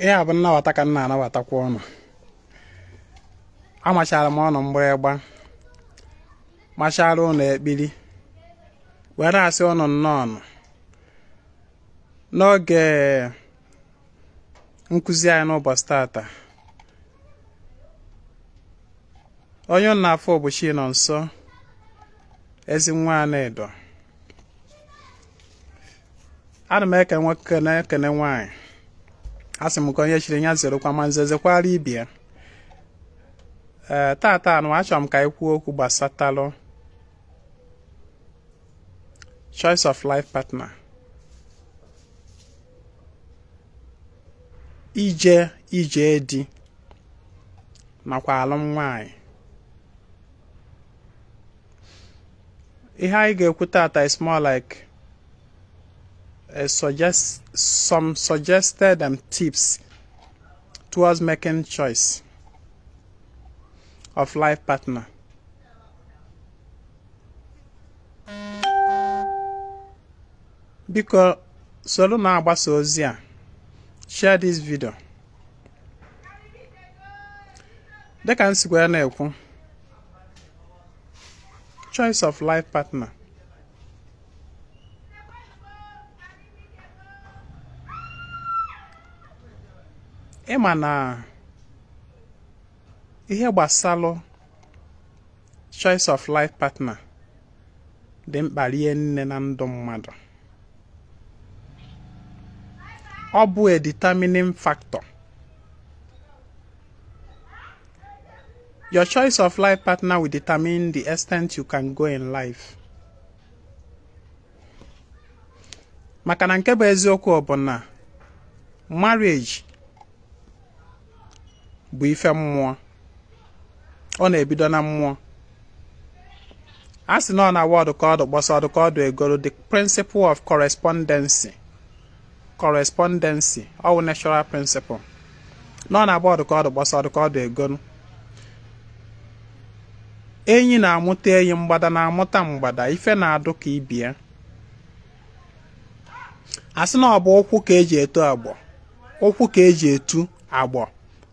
Ihe a bụ nnabata ka m na-anabatakwa ọnụ. Amachara m ọnụ mgbịrịgba, machara ụnụ ekpiri, wee na-asị ụnụ nnọọ n'oge nkụzi anyị n'ụbọchị tata. Onye ụnụ na-afụ bụ Chinonso Ezinwa Anaedo. Ana m eke nwoke na-ekene nwaanyị. Asị m ka onye chiri ya zerokwa ma nze zekwara ibe ya. Ee, tata anụ achọrọ m ka anyị kwuo okwu gbasatalụ choice of life partner. Ije ije di nakwa alụm nwaanyị. Ihe anyị ga-ekwu tata is more like some suggested tips towards making choice of life partner. Biko soro na-agbasa ozi a, share this video. Dịka m sikwa na-ekwu, choice of life partner. Ịma na ihe gbasalụ choice of life partner dị mkpa rie nne na ndụ mmadụ. Ọ bụ a determining factor. Your choice of life partner will determine the extent you can go in life. Maka na nke bụ eziokwu bụ na marriage bụ ife mmụọ. Ọ na-ebido na mmụọ. A sị na ọ na wọdụ ka ọdụ gbasa ọdụ ka ọdụ egoro, the principle of correspondency. Correspondency, ọ wụ natural principle. Na ọ na-agba ọdụ ka ọdụ gbasa ọdụ ka ọdụ egoro. Enyi na-amụta enyi, mgbada na-amụta mgbada, ife na-adụ ka ibie. A sị na ọ bụ ụkwụ ka eji eto agbọ, ụkwụ ka eji etu agbọ,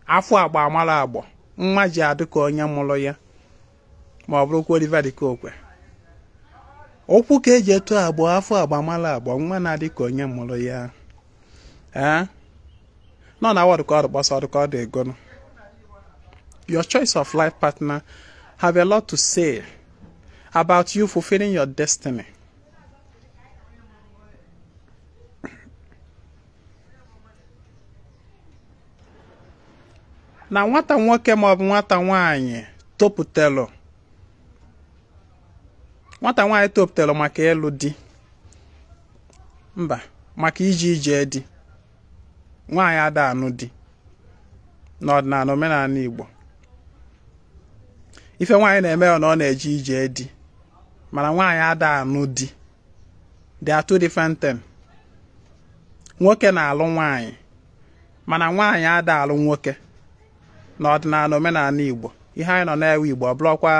afọ agba amara agbọ, nwa ji adụ ka onye mụrụ ya, ma ọ bụrụkwa Oliver De Coque. Ụkwụ ka eji eto agbọ, afọ agba amara agbọ, nwa na-adị ka onye mụrụ ya. Ee, nọ na wọdụ ka ọdụ gbasa ọdụ ka ọdụ egonu. Your choice of life partner have a lot to say about you fulfilling your destiny. Na nwata nwoke ma ọ bụ nwata nwaanyị topụtelụ, nwata nwaanyị topụtelụ maka ịlụ di, mba, maka ije ije di, nwaanyị ada anụ di n'ọdịnala omenala Igbo. Ife nwaanyị na-eme na ọ na-eje ije di, mana nwaanyị ada anụ di. They are two different things. Nwoke na-alụ nwaanyị, mana nwaanyị ada alụ nwoke n'ọdịnala omenala Igbo. Ihe anyị nọ na-ewe Igbo ọ bụrụkwa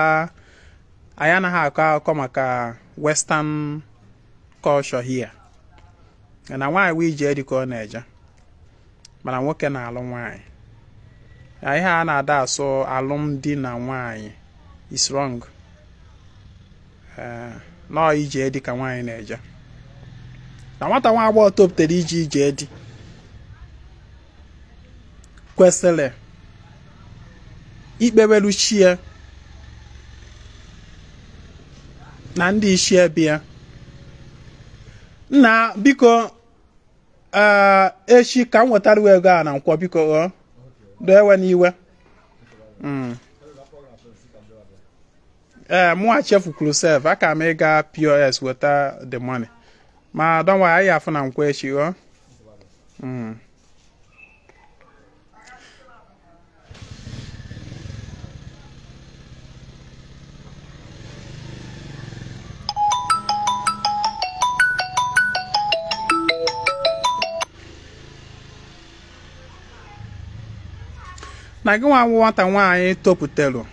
anyị anaghị akọ akụkọ maka western culture here. Na nwaanyị wee ije dị ka ọ na-eje, mana nwoke na-alụ nwaanyị. Ihe a na-ada asụ alụmdi na nwaanyị is wrong. Nọọ ije dị ka nwaanyị na-eje. Na nwata nwa agbọghọ topụtara ije ije dị kwesịrị ikpewelu chi ya na ndị ichie bịa. Nna biko, echi ka m wetara ego a na nkwọ biko, ọ doo ewe n'iwe. Ee, mụa chefukwuru sef, aka m ịga POS weta the money. Ma don't worry, anyị afụ na nkwọ echi ọ. Na gị nwa nwata nwaanyị topụtelụ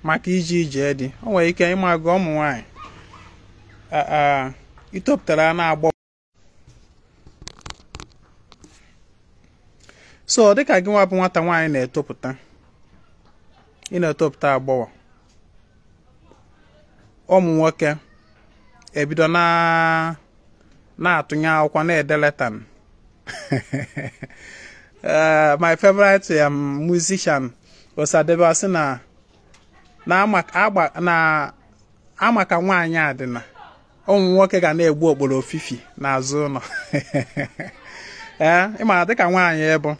maka ije ije dị, o nwere ike ịma gị ụmụ nwaanyị itopụtara na-agbọ. So dịka gị nwa bụ nwata nwaanyị na-etopụta, ị na-etopụta agbọghọ, ụmụ nwoke ebido na-atụnye akwụkwọ na-ede leta. My favorite musician Osadebe sị na ama ka nwaanyị a dị na ụmụ nwoke ga na-egbu okporo ofifi n'azụ ụlọ. Ee, ị mara dịka nwaanyị bụ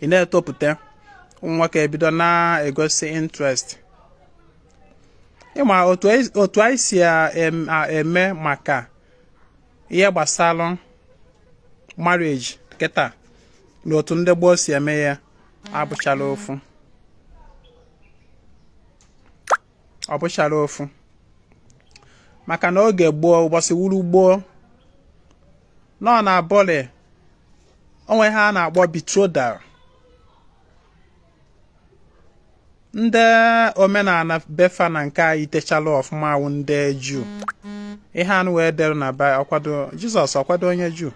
ị na-etopụta, ụmụ nwoke ebido na-egosi interest. Ịma otu anyị si eme maka ihe gbasara marriage kịta na otu ndị gboo si eme ya abụchala ofu. Ọ bụchara ofu maka na oge gboo, ụbọchị wuru gboo nọ na bọlị onwe ha a na-akpọ betrothal. Ndị omenala befa na nke anyị techala ọfụma awụ ndị Juu. Ihe anụ wee dere na Baịbụl, ọkwado Jizọs ọkwado onye Juu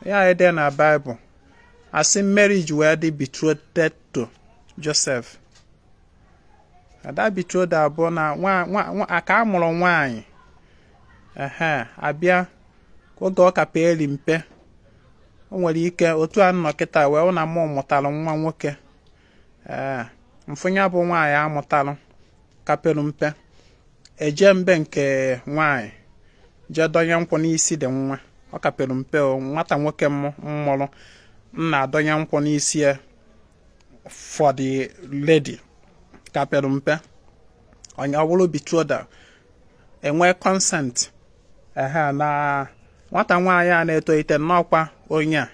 ya ede na Baịbụl asị Mary ji wee dị betrothed to Joseph. Ada betrothal bụ na ka a mụrụ nwaanyị ehe abịa oge ọ ka peri mpe, o nwere ike otu a nọ kịta wee hụ na mụ mụtara nwa nwoke, ee mfụnya bụ nwaanyị amụtalụ kapelu mpe, eje mbe nke nwaanyị jee donye nkwụ n'isi dị nwa ọ kapelu mpe, o nwata nwoke m mụrụ m na-adọnye nkwụ n'isi ya for the lady kapelu mpe, onye ọ bụrụ betrothal enwee consent ehe na nwata nwaanyị a na-etolite n'ọkwa onye a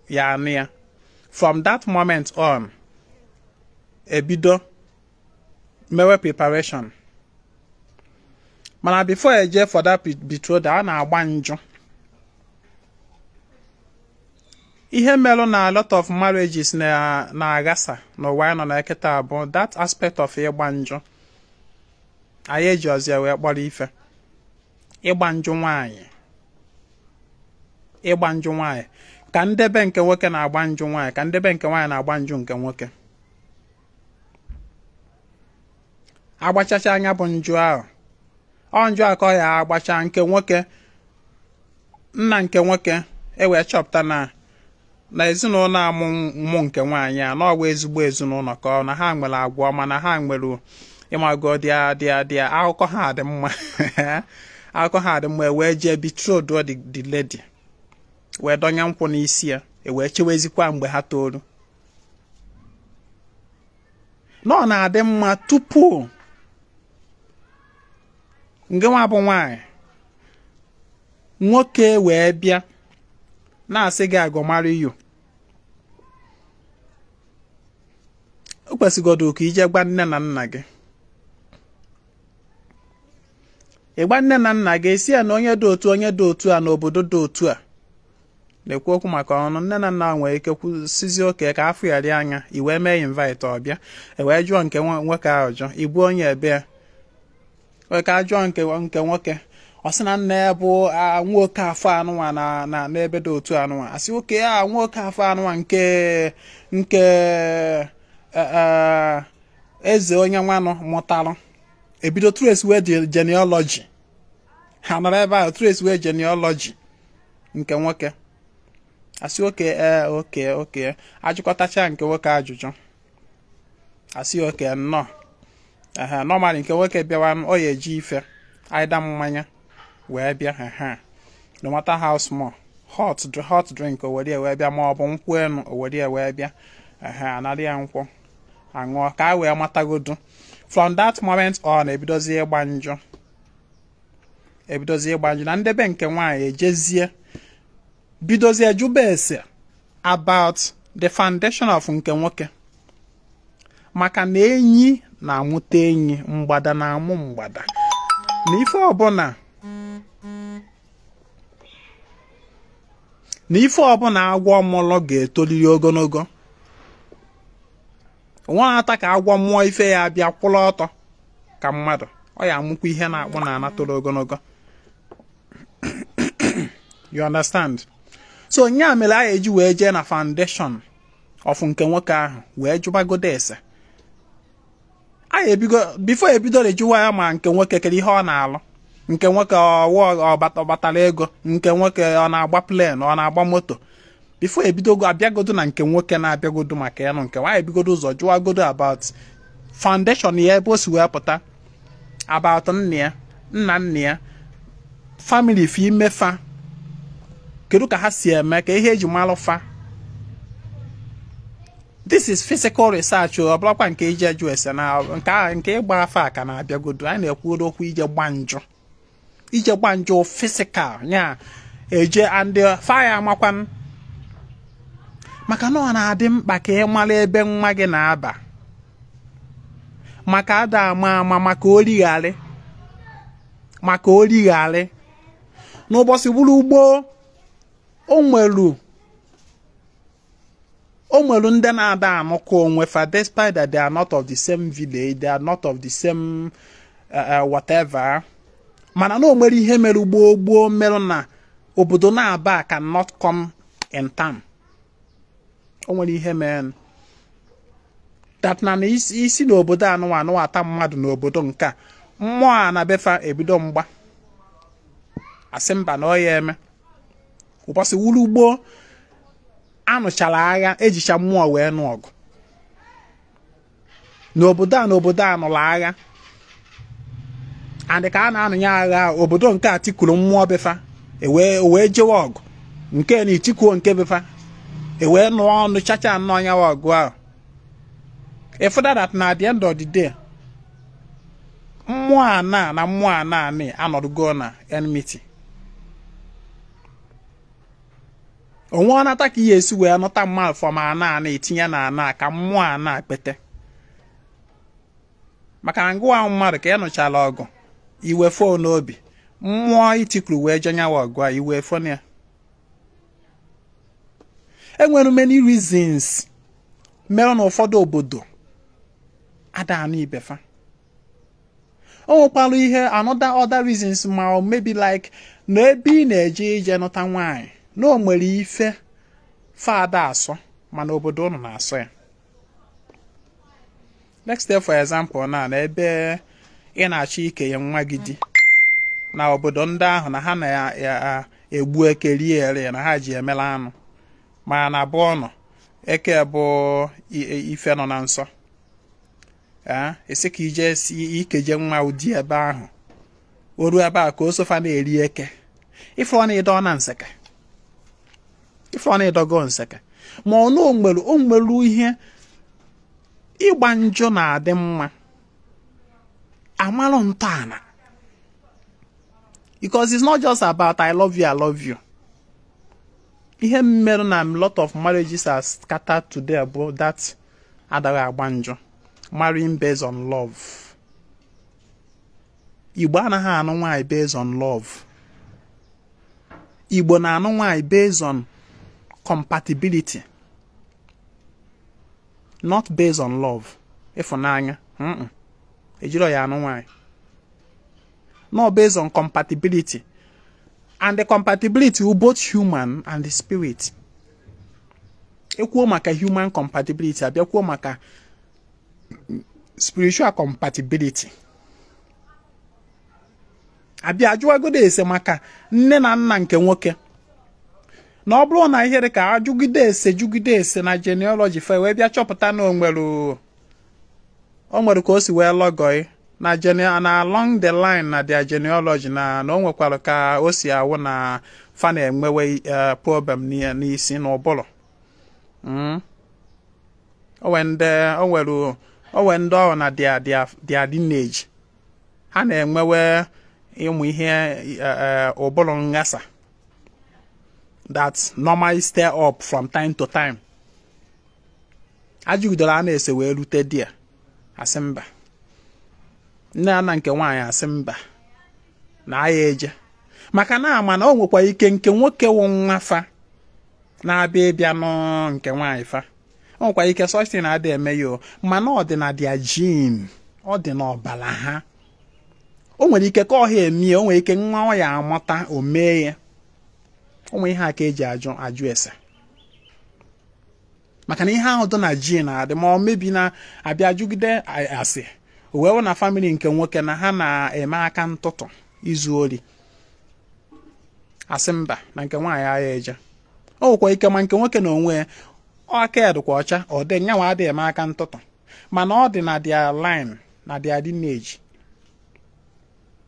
ya anụ ya. From that moment on, ebido mewe preparation. Mana before eje for that betrothal, a na-agba njụ. Ihe merụ na a lot of marriages na-aghasa n'ụwa anyị nọ na kịta abụọ, that aspect of ịgba njụ anyị eji ọzọ ya wee kpọrọ ife. Ịgba njụ nwaanyị, ịgba njụ nwaanyị ka ndebe nke nwoke na-agba njụ nwaanyị, ka ndebe nke nwaanyị na-agba njụ nke nwoke. Agbachacha anya bụ njụ ahụ, ọ njụ a ka ọ ya agbacha nke nwoke, nna nke nwoke ewee chọpụta na ezinụlọ amụ mụ nke nwaanyị a na ọ bụ ezigbo ezinụlọ ka ọ na ha nwere agwa ọma, na ha nwere ịmago dị akụkọ ha dị mma. Akụkọ ha dị mma, wee jee betrothed the lady, wee donye nkwụ n'isi ya, wee chewezikwa mgbe ha toru. Na ọ na-adị mma tupu nke nwa bụ nwaanyị nwoke wee bịa na-asị gị agọmara iyo, o kwesịgodo ka ije gwa nne na nna gị. Ịgba nne na nna gị esi ya na onye dị otu, onye dị otu a n'obodo dị otu a na-ekwu okwu maka ọnụ. Nne na nna nwere ike kwụsịzi oke ka afọ ya dị anya, i wee mee invite ọbịa, e wee jụọ nke nwoke ahụ jụọ igbu onye ebe ya, ka jụọ nke nwoke ọ sị na nna ya bụ nwoke afọ anụnwa na n'ebe dị otu anụnwa, asị oke a nwoke afọ anụnwa nke nke eze onye nwanụ mụtalụ. Ebido trace wee genealogy, ha nọrọ ebe ahụ trace wee genealogy nke nwoke, asị oke ee oke oke, ajụkọtacha nke nwoke ajụjụ, asị oke nnọọ ehe normally nke nwoke bịawa ọ ya eji ife aịda mmanya wee bịa, ehe no matter how small, hot drink o were wee bịa, ma ọ bụ nkwụ enu o were wee bịa, ehe anarị ya nkwụ aṅụọ ka a wee matagodu. From that moment on, ebidozie ịgba njụ, ebidozie ịgba njụ na ndebe nke nwaanyị ejezie bidozie jụba ese about the foundation of nke nwoke, maka na enyi na-amụta enyi, mgbada na-amụ mgbada, na ife ọbụla na ife ọbụla agwọ mụlọ ga-etoliri ogologo. Nwa ata ka agwọ mmụọ ife ya abịa kwụrụ ọtọ ka mmadụ, ọ ya amụkwa ihe na-akpụ na ana toro ogologo. You understand? So nya mere anyị eji wee jee na foundation of nke nwoke ahụ wee jụbagodo ese. Anyị ebigo before ebidoro jụwa ya ma nke nwoke kedu ihe ọ na-alụ, nke nwoke ọ batara ego, nke nwoke ọ na-agba plane, ọ na-agba moto. Before ebidogo abịagodo na nke nwoke na-abịagodo maka ya nụ nke nwaanyị, ebigodo ụzọ jụwagodo about foundation ya, ebe o si wee pụta, about nna ya, nna nna ya, family fi imefa, kedu ka ha si eme, ka ihe eji malụ fa. This is physical research. Ọ bụrụkwa nke ije jụ ese na nke nke ịgba afa ka na-abịagodo. Anyị na-ekwu okwu ije gba njụ, ije gba njụ physical nya eje and fire amakwan, maka na ọ na-adị mkpa ka ị mara ebe nwa gị na-aba, maka ada ama ama, maka origharị, maka origharị n'ụbọchị bụrụ ugbo. O nwere ndị na-ada anụkọ onwe fa despite that they are not of the same village, they are not of the same whatever, mana na o nwere ihe mere gboo gboo mere na obodo na-aba cannot come in town. O nwere ihe mere that na isi n'obodo anụwa anụwa ata mmadụ n'obodo nke a, mmụọ a na befa ebido mgba asị mba na ọ ya eme. Ụbọchị wuru gboo anụchara agha, ejicha mmụọ wee nụ ọgụ n'obodo a, n'obodo a nụrụ agha, and ka a na-anụnye agha, obodo nke a tikuru mmụọ befa ewee jewe ọgụ, nke na itikuo nke befa ewee nụọ ọnụ chacha nnọọ nyawa ọgụ ahụ. Ịfụda that na at the end of the day, mmụọ a na na mmụọ a na anọrụgo na enmity. Onwe ọnata ka ihe esi wee nọta mmadụ fọm ana ana etinye na ana ka mmụọ a na-akpete, maka na ngụwa mmadụ ka ya nụchara ọgụ iwe fon n'obi, mmụọ itikuru wee jenyawa ọgụ a iwe fon ya. Enwere many reasons mere na ụfọdụ obodo ada anụ ibefa. O nwekwara ihe another other reasons, ma ọ maybe like na ebe ị na-eje ije nụta nwaanyị na o nwere ife fada asọ mana obodo ụnụ na-asọ ya. Next day, for example, na ebe ị na-achọ ike ya nwa gị di na obodo ndị ahụ na ha na-egbu eke rie ere na ha ji emela anụ, ma na abụọ nọ eke bụ ife nọ na nsọ, esi ka ije ikeje nwa ụdị ebe ahụ o ruo ebe a ka o sofa na-eri eke, ife ọ na-ịdọ na nseke, ife ọ na-ịdọgo nseke. Ma ọ na o nwere ihe ịgba njọ na-adị mma amalụ ntọala, because it's not just about I love you, I love you. Ihe mere na lot of marriages are scattered today bụ that adaghị agba njọ, marrying based on love. Igbo anaghị anụ nwaanyị based on love. Igbo na-anụ nwaanyị based on compatibility, not based on love. Ịfụnanya ejiro ya anụ nwaanyị, not based on compatibility. And the compatibility will both human and the spirit. Ekwuo maka human compatibility, abịakwuo maka spiritual compatibility. Abịa ajụwagodo ese maka nne na nna nke nwoke, na ọ bụrụ na ihe dị ka ajụgide ese jụgide ese na genealogy fe wee bịa chọpụta na o nwere ka o si wee lọgọị na na along the line na their genealogy na o nwekwara ka o si awụ na fa na-enwewe problem n'isi na ụbụrụ. O nwere ndị ọrụ na their lineage ha na-enwewe ịmụ ihe ụbụrụ nghasa that normally stir up from time to time. Ajụgidere a na-ese wee rute di ya asị mba, nne na nke nwaanyị asị mba na aya eje, maka na ama na o nwekwa ike nke nwoke wụ nwa fa na-abịa ịbịa nụ nke nwaanyị fa, o nwekwa ike such thing na-adị eme ya, mana ọ dị na their gene, ọ dị n'ọbara ha. O nwere ike ka ọha emie, o nwere ike nwa ọ ya amụta o mee ya. Ụmụ ihe a ka eji ajụ ese, maka na ihe ahụ dị na ji na-adị ma ọ mebi na-abịa jụgide asị o wee wụ na family nke nwoke na ha na-eme aka ntụtụ izu ori, asị mba na nke nwaanyị agha eje. O nwekwa ike ma nke nwoke na onwe ya aka ya dịkwa ọcha, ọ dị nyanwa adịghị eme aka ntụtụ, mana ọ dị na their line, na their lineage,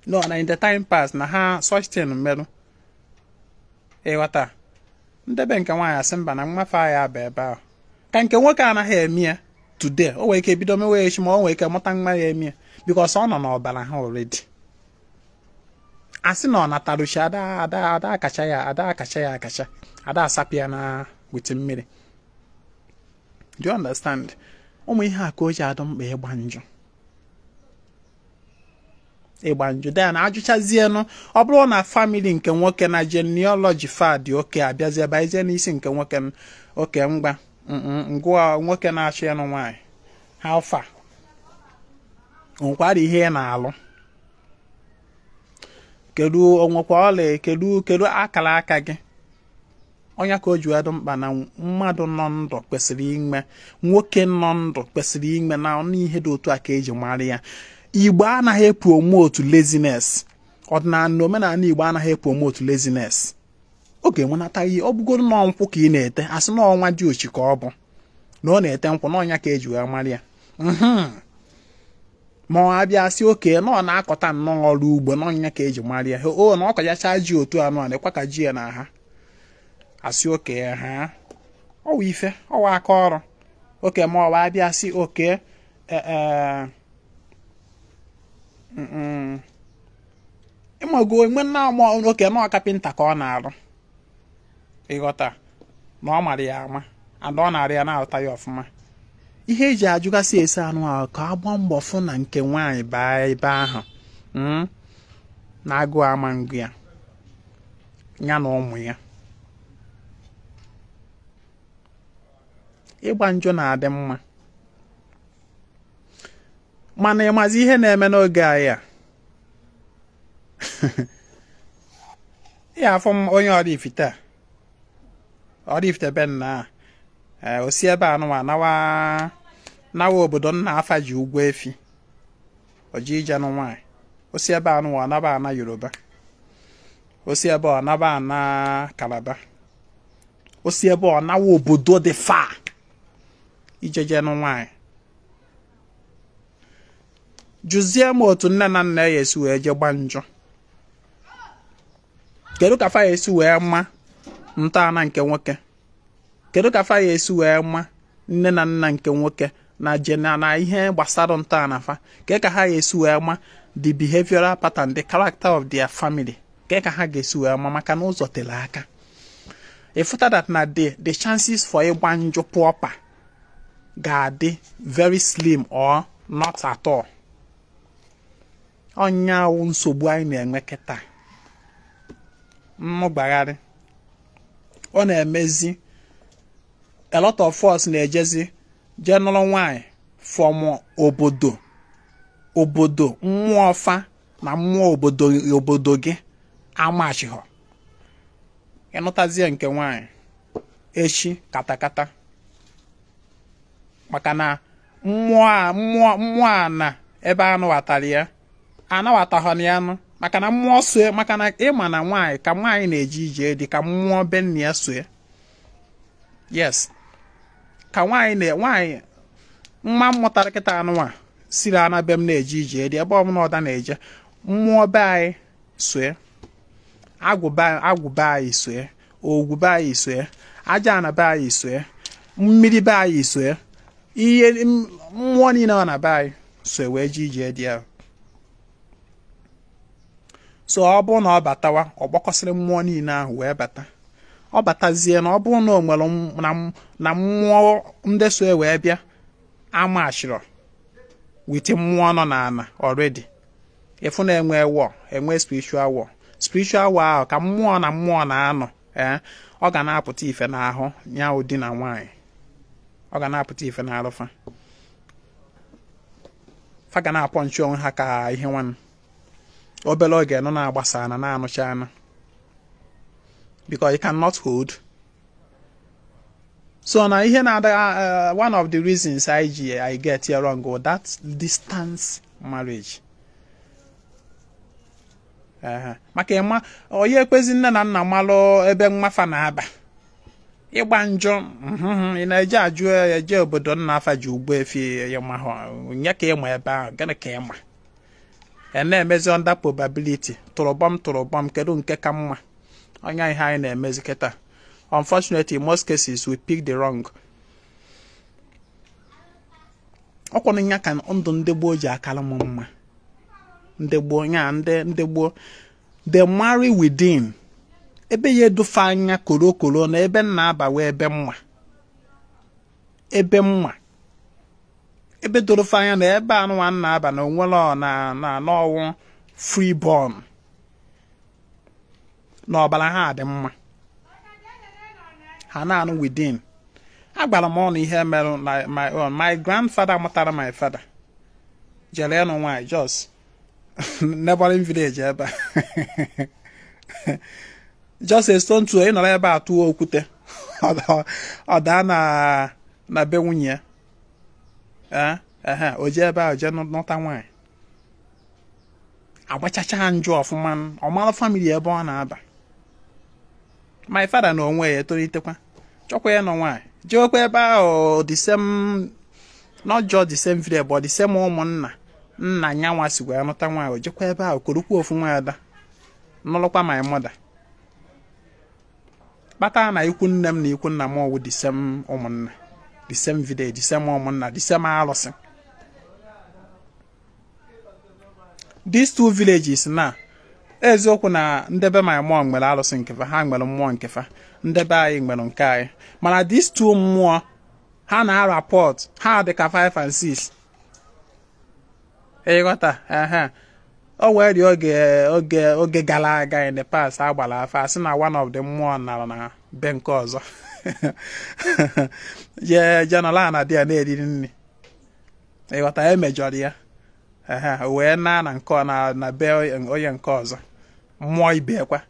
no na in the time past na ha such thing merụ. Ịghọta? Ndebe nke nwaanyị asị mba na mmafe ya aba ebe ahụ. Ka nke nwoke anaghị eme ya today, o nwere ike bido mewe echi, ma o nwere ike mụta nwa ya eme ya, because ọ nọ n'ọbara ha already. Asị na ọ nataruchi ada ada ada akacha ya, ada akacha ya akacha, ada asapụ ya na with mmiri. Do you understand? Ụmụ ihe a ka o ji adụ mkpa ịgba njụ, ịgba njụ then ajụchazienụ. Ọ bụrụ na family nke nwoke na genealogy fa dị oke, abịazie baezie n'isi nke nwoke, oke mgba ngụa nwoke na-achọ ịnụ nwaanyị, how far onwekwara ihe ị na-alụ, kedu onwekwa ọla, kedu akara aka gị. Ọnya ka o ji adụ mkpa na mmadụ nọ ndụ kwesịrị inwe, nwoke nọ ndụ kwesịrị inwe na ọnụ ihe dị otu a ka eji mara ya. Igbo anaghị epromote laziness. Ọdịnala na omenala Igbo anaghị epromote laziness. Ọ ga-enwenata ihe. Ọ bụgoro na nkwụ ka ị na-ete, asị na ọnwa dị ochi ka ọ bụ na ọ na-ete nkwụ n'ọnya ka eji wee mara ya. Ma ọ abịa sị oke na ọ na-akọta nnọọ ọrụ ugbo n'ọnya ka eji mara ya, o na ọ kọjacha ji otu anụ a na-ekwa ka ji ya na ha, asị oke ha ọwa ife ọwa aka ọrụ oke. Ma ọ abịa sị oke ee ịmago enwe nna oke na kapịnta ka ọ na-arụ, ịghọta na ọ mara ya ama and ọ na-arụ ya na-arụta ya ọfụma. Ihe eji ajụgasị ese anụ ahụ ka agba mbọ fụ na nke nwaanyị baa ebe ahụ na agụụ ama ngụ ya, ya na ụmụ ya. Ịgba njụ na-adị mma, mana ịmazi ihe na-eme n'oge anyị a. Ya afọ m onye Oraifite a, Oraifite be nna a, o si ebe anụwa nawa obodo nna afa ji ụgwọ efi oji ije nụ nwaanyị. O si ebe anụwa naba ana Yoruba, o si ebe ọ naba ana Calabar, o si ebe ọ nawa obodo dị fa ijeje nụ nwaanyị. Jụzie m otu nne na nna ya esi wee je gba njọ, kedu ka fa ya esi wee ma ntọala nke nwoke, kedu ka fa ya esi wee ma nne na nna nke nwoke na jena na ihe gbasara ntọala fa, ke ka ha ya esi wee ma the behavioral pattern, the character of their family, ke ka ha ga-esi wee ma, maka na ụzọ tere aka. Ịfụta that na the chances for ịgba njọ proper ga-adị very slim or not at all. Ọnya wụ nsogbu anyị na-enwe kịta, mmụgbagharị ọ na-emezi. A lot of us na-ejezi jee nụrụ nwaanyị from obodo obodo mmụọ fa na mmụọ obodo obodo gị amachighọ. Ịnụtazie nke nwaanyị echi katakata, maka na mmụọ a na ebe anụwatara ya anawataghọ ya anụ, maka na mmụọ soe, maka na ịma na nwaanyị ka nwaanyị na-eje ije dị ka mmụọ be nna ya soe. Yes, ka nwaanyị na nwaanyị mma mmụtara kịta anụnwa siri ana be m na-eje ije dị ebe ọbụla ọda na-eje, mmụọ be anyị soe, agwụ be anyị soe, ogwu be anyị soe, aja ana be anyị soe, mmiri be anyị soe, ihe mmụọ niile ọ na be anyị soe wee je ije dị ahụ. So ọ bụrụ na ọ batawa, ọ gbakọsịrị mmụọ niile ahụ wee bata. Ọ batazie na ọ bụrụ na o nwere na mmụọ ndị so wee bịa amachịrọ wit mmụọ nọ n'ala already, ịfụ na enwe war, enwe spiritual war. Spiritual war ahụ ka mmụọ na mmụọ na-anọ, ọ ga na-apụta ife n'ahụ ya ụdị na nwaanyị, ọ ga na-apụta ife n'arụfa fa ga na-apọ nchi onwe ha ka ihe nwanne. Obere oge nọ na-agbasa na na-anụcha anụ. Because you cannot hold. So na ihe na one of the reasons I get here wrong was that distance marriage. Maka ịma onye ekwezi nne na nna malụ ebe nwafa na-aba ịgba njọ ị na-eje ajụ eje obodo nna afa ji ugbo efi ya ma nye ka ịma ebe ahụ gịnị ka ịma na-emezi under probability tụrụbọm kedu nke ka mma onye ihe anyị na-emezi kịta. Unfortunately, in most cases we pick the wrong. Ọkwọnụ ya ka ndụ ndị gboo ji akara m mma. Ndị gboo ya ndị gboo they marry within. Ebe ya edufe anya korokoro na ebe nna abawa ebe mma. Ebe mma. Ebe dorofe anya na ebe anụnwa nna aba na onwere na na n'ọnwụ free born. Na ọbara ha dị mma. Ha na-anụ within. Agbara m ọnụ ihe mere na my own. My grandfather mụtara my father. Jere nụ nwaanyị just neighboring village ebe a. Just a stone throw, ị nọrọ ebe a tụọ okwute. Ọ daa na be nwunye ya. O jee ebe a jee nọta nwaanyị. Agbachacha njụ ọfụma ọ mara family ebe ọ na-aba. My father na onwe ya etolitekwa. Chọkwa ya nọ nwaanyị. Jewekwa ebe ahụ the same, not just the same village but the same ụmụnna nna nyanwa si wee nụta nwaanyị. O jekwa ebe ahụ korokwa ofu nwaanyị ada. Nọrọkwa my mother. Kpatara na ikwu nne m na ikwu nna m ọwụ the same ụmụnna, the same village, the same ụmụnna, the same arụsị. These two villages na eziokwu na ndebe my mom nwere arụsị nkefa, ha nwere mmụọ nkefa, ndebe anyị nwere nke anyị. Mana these two mmụọ ha na-arapọt ha dị ka 5 and 6. Ịghọta ehe o wee dị oge gara aga in the past a gbara afa asị na one of the mmụọ nara na be nke ọzọ. Jee jenala na di ya na-eriri nri. Ịghọta emejọrọ ya. Ehe wee na na nke na be onye nke ọzọ mmụọ ibe kwa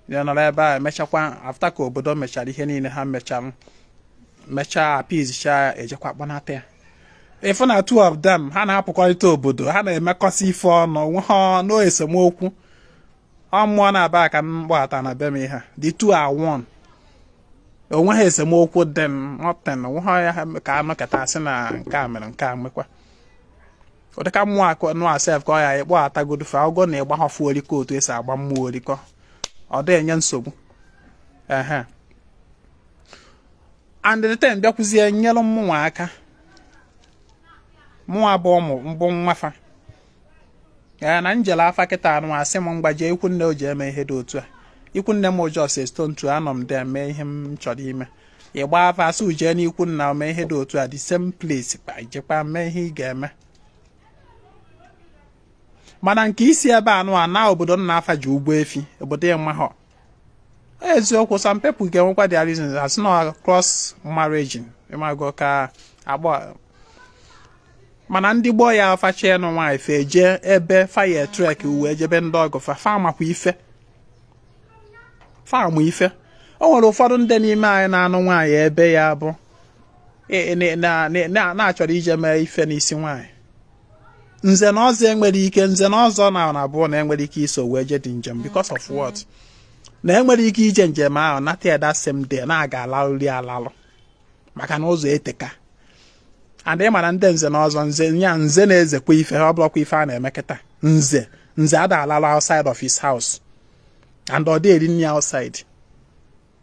ya nọrọ ebe a emechakwa after ka obodo mechara ihe niile ha mechara mechaa appease ejekwa kpọnata ya. Ịfụ na two of them ha na-apụkọrịta obodo ha na-emekọsị ife ọnụ ha no esemokwu. Ọ mmụọ na-aba ka m gbata na be m ihe the two are one. Onwe ha esemokwu dị nothing onwe ha ya ka anọkọta asị na nke a mere nke a mekwa. Ụdịka mmụọ akụ nụ asef ka ọ ya ịkpọ atagodu fa ọgọ na ịgba ha fụ orikọ otu esi agba mmụọ orikọ ọ dị enye nsogbu. Ehe and the time bịakwuzie nyelụ mmụnwa aka mụnwa bụ ụmụ mbụ nwafa ya na njele afa kịta anụ asị m mgbaje ikwu nne o ji eme ihe dị otu a. Ikwu nne m ụjọ si stone to anọ m dị mee ihe m chọrọ ime. Ịgba afa asị uje n'ikwu nna mee ihe dị otu a the same place kpa ijekwa mee ihe ị ga-eme. Mana nke isi ebe anụ a na obodo nna afa ji ugbo efi obodo ya mahọ. Eziokwu some people ga-enwekwa their reasons as na cross marriage ịmago ka agba. Mana ndị gboo ya afa chee nụ nwaanyị fe jee ebe fire trek uwe jebe ndị ọgụ fa fa makwa ife fa amụ ife. O nwere ụfọdụ ndị n'ime anyị na-anụ nwaanyị ebe ya bụ na-achọrọ ije mee ife n'isi nwaanyị. Nze na ọzọ enwere ike nze na ọzọ na abụọ na enwere ike iso wee je dị njem because of what? Na enwere ike ije njem ahụ nata ya that same day na-aga alalụri alalụ maka na ụzọ eteka. And ị mara ndị nze na ọzọ nze ya nze na-ezekwa ife ọ bụrụkwa ife a na-eme kịta. Nze nze ada alalụ outside of his house and ọ dị eri nri outside.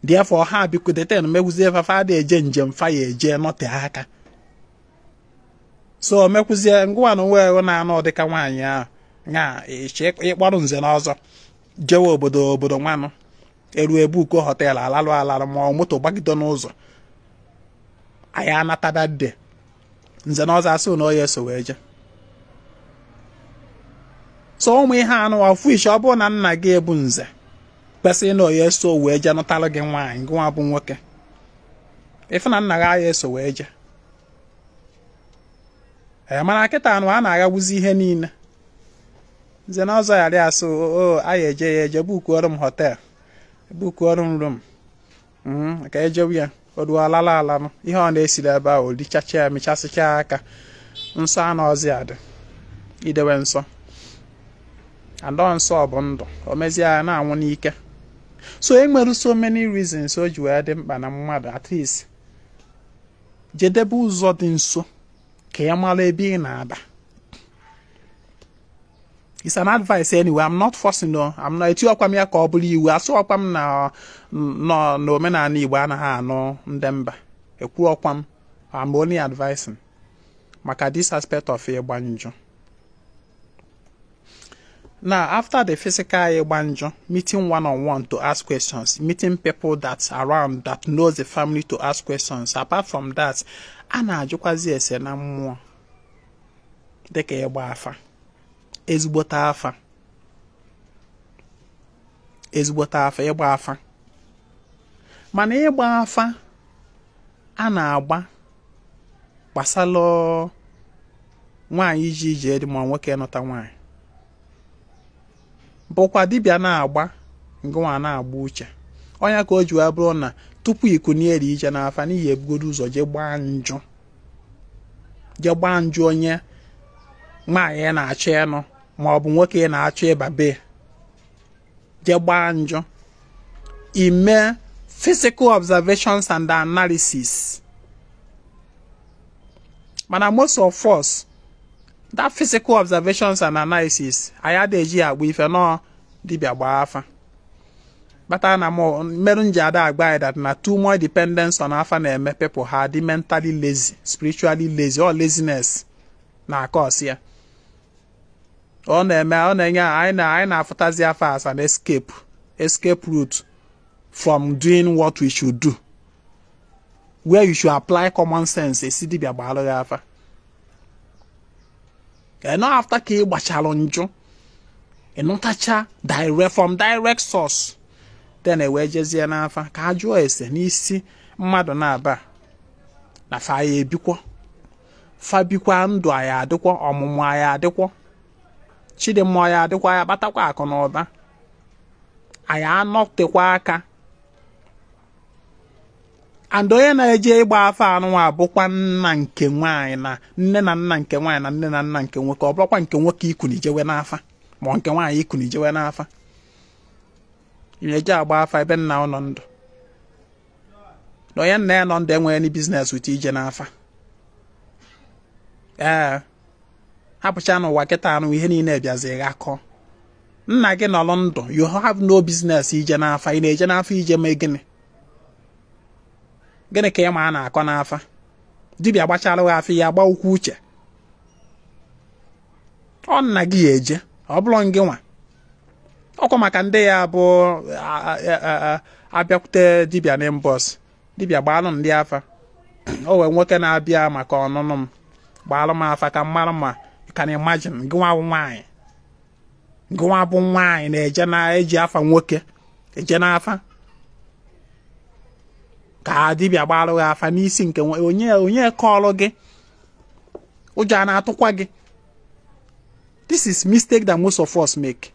Therefore ha bikwudeten megwuzie fafa ada eje njem fa ya eje nọte aka. So mekwuzie ngwa na onwe na-anụ dịka nwaanyị ahụ nya ịkpọrọ nze na ọzọ jewe obodo obodo nwanụ eru ebuko họteelụ alalụ alalụ ma ọ moto gbagide n'ụzọ anyị anata that day. Nze na ọzọ asị na onye so wee je. So ụmụ ihe anụ ọfụ iche ọ bụrụ na nna gị ebu nze kwesịrị na onye so wee je nụtalụ gị nwaanyị gị nwa bụ nwoke ịfụ na nna gị agha eso wee je. Ee mana kịta anụ a na-aghagbuzi ihe niile. Nze na ọzọ ghara asị o anyị eje ya eje bukuoro m họteelụ Bukuorụ m room ka ejewe ya oruo alala alanụ ihe ọ na-esiri ebe ahụ richacha ya mechasịcha aka nsọ anọzi adị idewe nsọ andọ nsọ bụ ndụ o mezie ya na-anwụ n'ike. So e nwere so many reasons o ji wee dị mkpa na mmadụ at least jedebe ụzọ dị nso ka ya mara ebe ị na-aba. It's an advice anyway. I'm not forcing, no. I'm not etiọkwa m ya ka ọ bụrụ iwu. Asụọkwa m na nọ n'omenala Igbo anaghị anụ ndị mba. Ekwuọkwa m, I'm only advising maka this aspect of ịgba njụ. Now, after the physical ịgba njụ, meeting one-on-one to ask questions, meeting people that's around that knows the family to ask questions. Apart from that, a na-ajụkwazi ese na mmụọ dịka ịgba afa. Ezigbote afa, ezigbote afa, ịgba afa. Mana ịgba afa a na-agba gbasara nwaanyị iji ije dị ma nwoke nụta nwaanyị bụkwa dibịa na-agba ngụnwa na-agba uche. Ọnya ka o ji wee bụrụ na tupu ikunieri ije n'afa n'ihi ebugodo ụzọ jee gbaa njụ, jee gbaa njụ onye nwaanyị na-achọ ịnụ ma ọ bụ nwoke na-achọ ịba be, jee gbaa njụ, ime physical observations and analysis. Mana most of us, that physical observations and analysis anyị adịghị eji agba ife nọọ dibịa gbaa afa. Kpatara na mmerụ nji ada agba anyị that na too much dependence on afa na-eme people ha dị mentally lazy, spiritually lazy, or laziness na-akọsi ya. Ọ na-eme ọ na-enye anyị na-afụtazi afa as an escape route from doing what we should do, where you should apply common sense. Esi dibịa gbaalụ ya afa eno after ka ị gbachalụ njụ ịnụtacha direct from direct source, then e wee jezie n'afa ka a jụọ ese n'isi mmadụ na-aba na fa ya ebikwa fa bikwa ndụ anyị adịkwa ọmụmụ anyị adịkwa chidimma ya adịkwa ya kpatakwa akụ na ụba anyị anọtekwa aka. And onye na-eje ịgba afa anụnwa abụkwa nna nke nwaanyị na nne na nna nke nwaanyị na nne na nna nke nwoke. Ọ bụrụkwa nke nwoke ikunijewe n'afa ma nke nwaanyị ikunijewe n'afa. Ị na-eje agba afa ebe nna ụnọ ndụ na onye nna ya nọ ndụ enweghị any business with ije n'afa. Ee, hapụcha n'ụwa kịta anụ ihe niile bịazi ghakọ. Nna gị nọrọ ndụ, you have no business ije n'afa. Ị na-eje n'afa ije mee gịnị? Gịnị ka ị ma a na-akọ n'afa? Dibịa gbachara gị afọ ya agba ụkwụ uche. Ọ nna gị ya eje, ọ bụrụ gị nwa. Ọkwa maka ndị ya bụ abịakwute dibịa na mbọs, dibịa gbaalụ ndị afa. O wee nwoke na-abịa maka ọnụnụ m, gbaalụ m afa ka m mara ma. You can imagine, gị nwa bụ nwaanyị, gị nwa bụ nwaanyị na-eje na-eji afa nwoke eje n'afa ka dibịa gbaalụ gị afa n'isi nke onye onye kọọlụ gị, ụjọ a na-atụkwa gị. This is mistake that most of us make.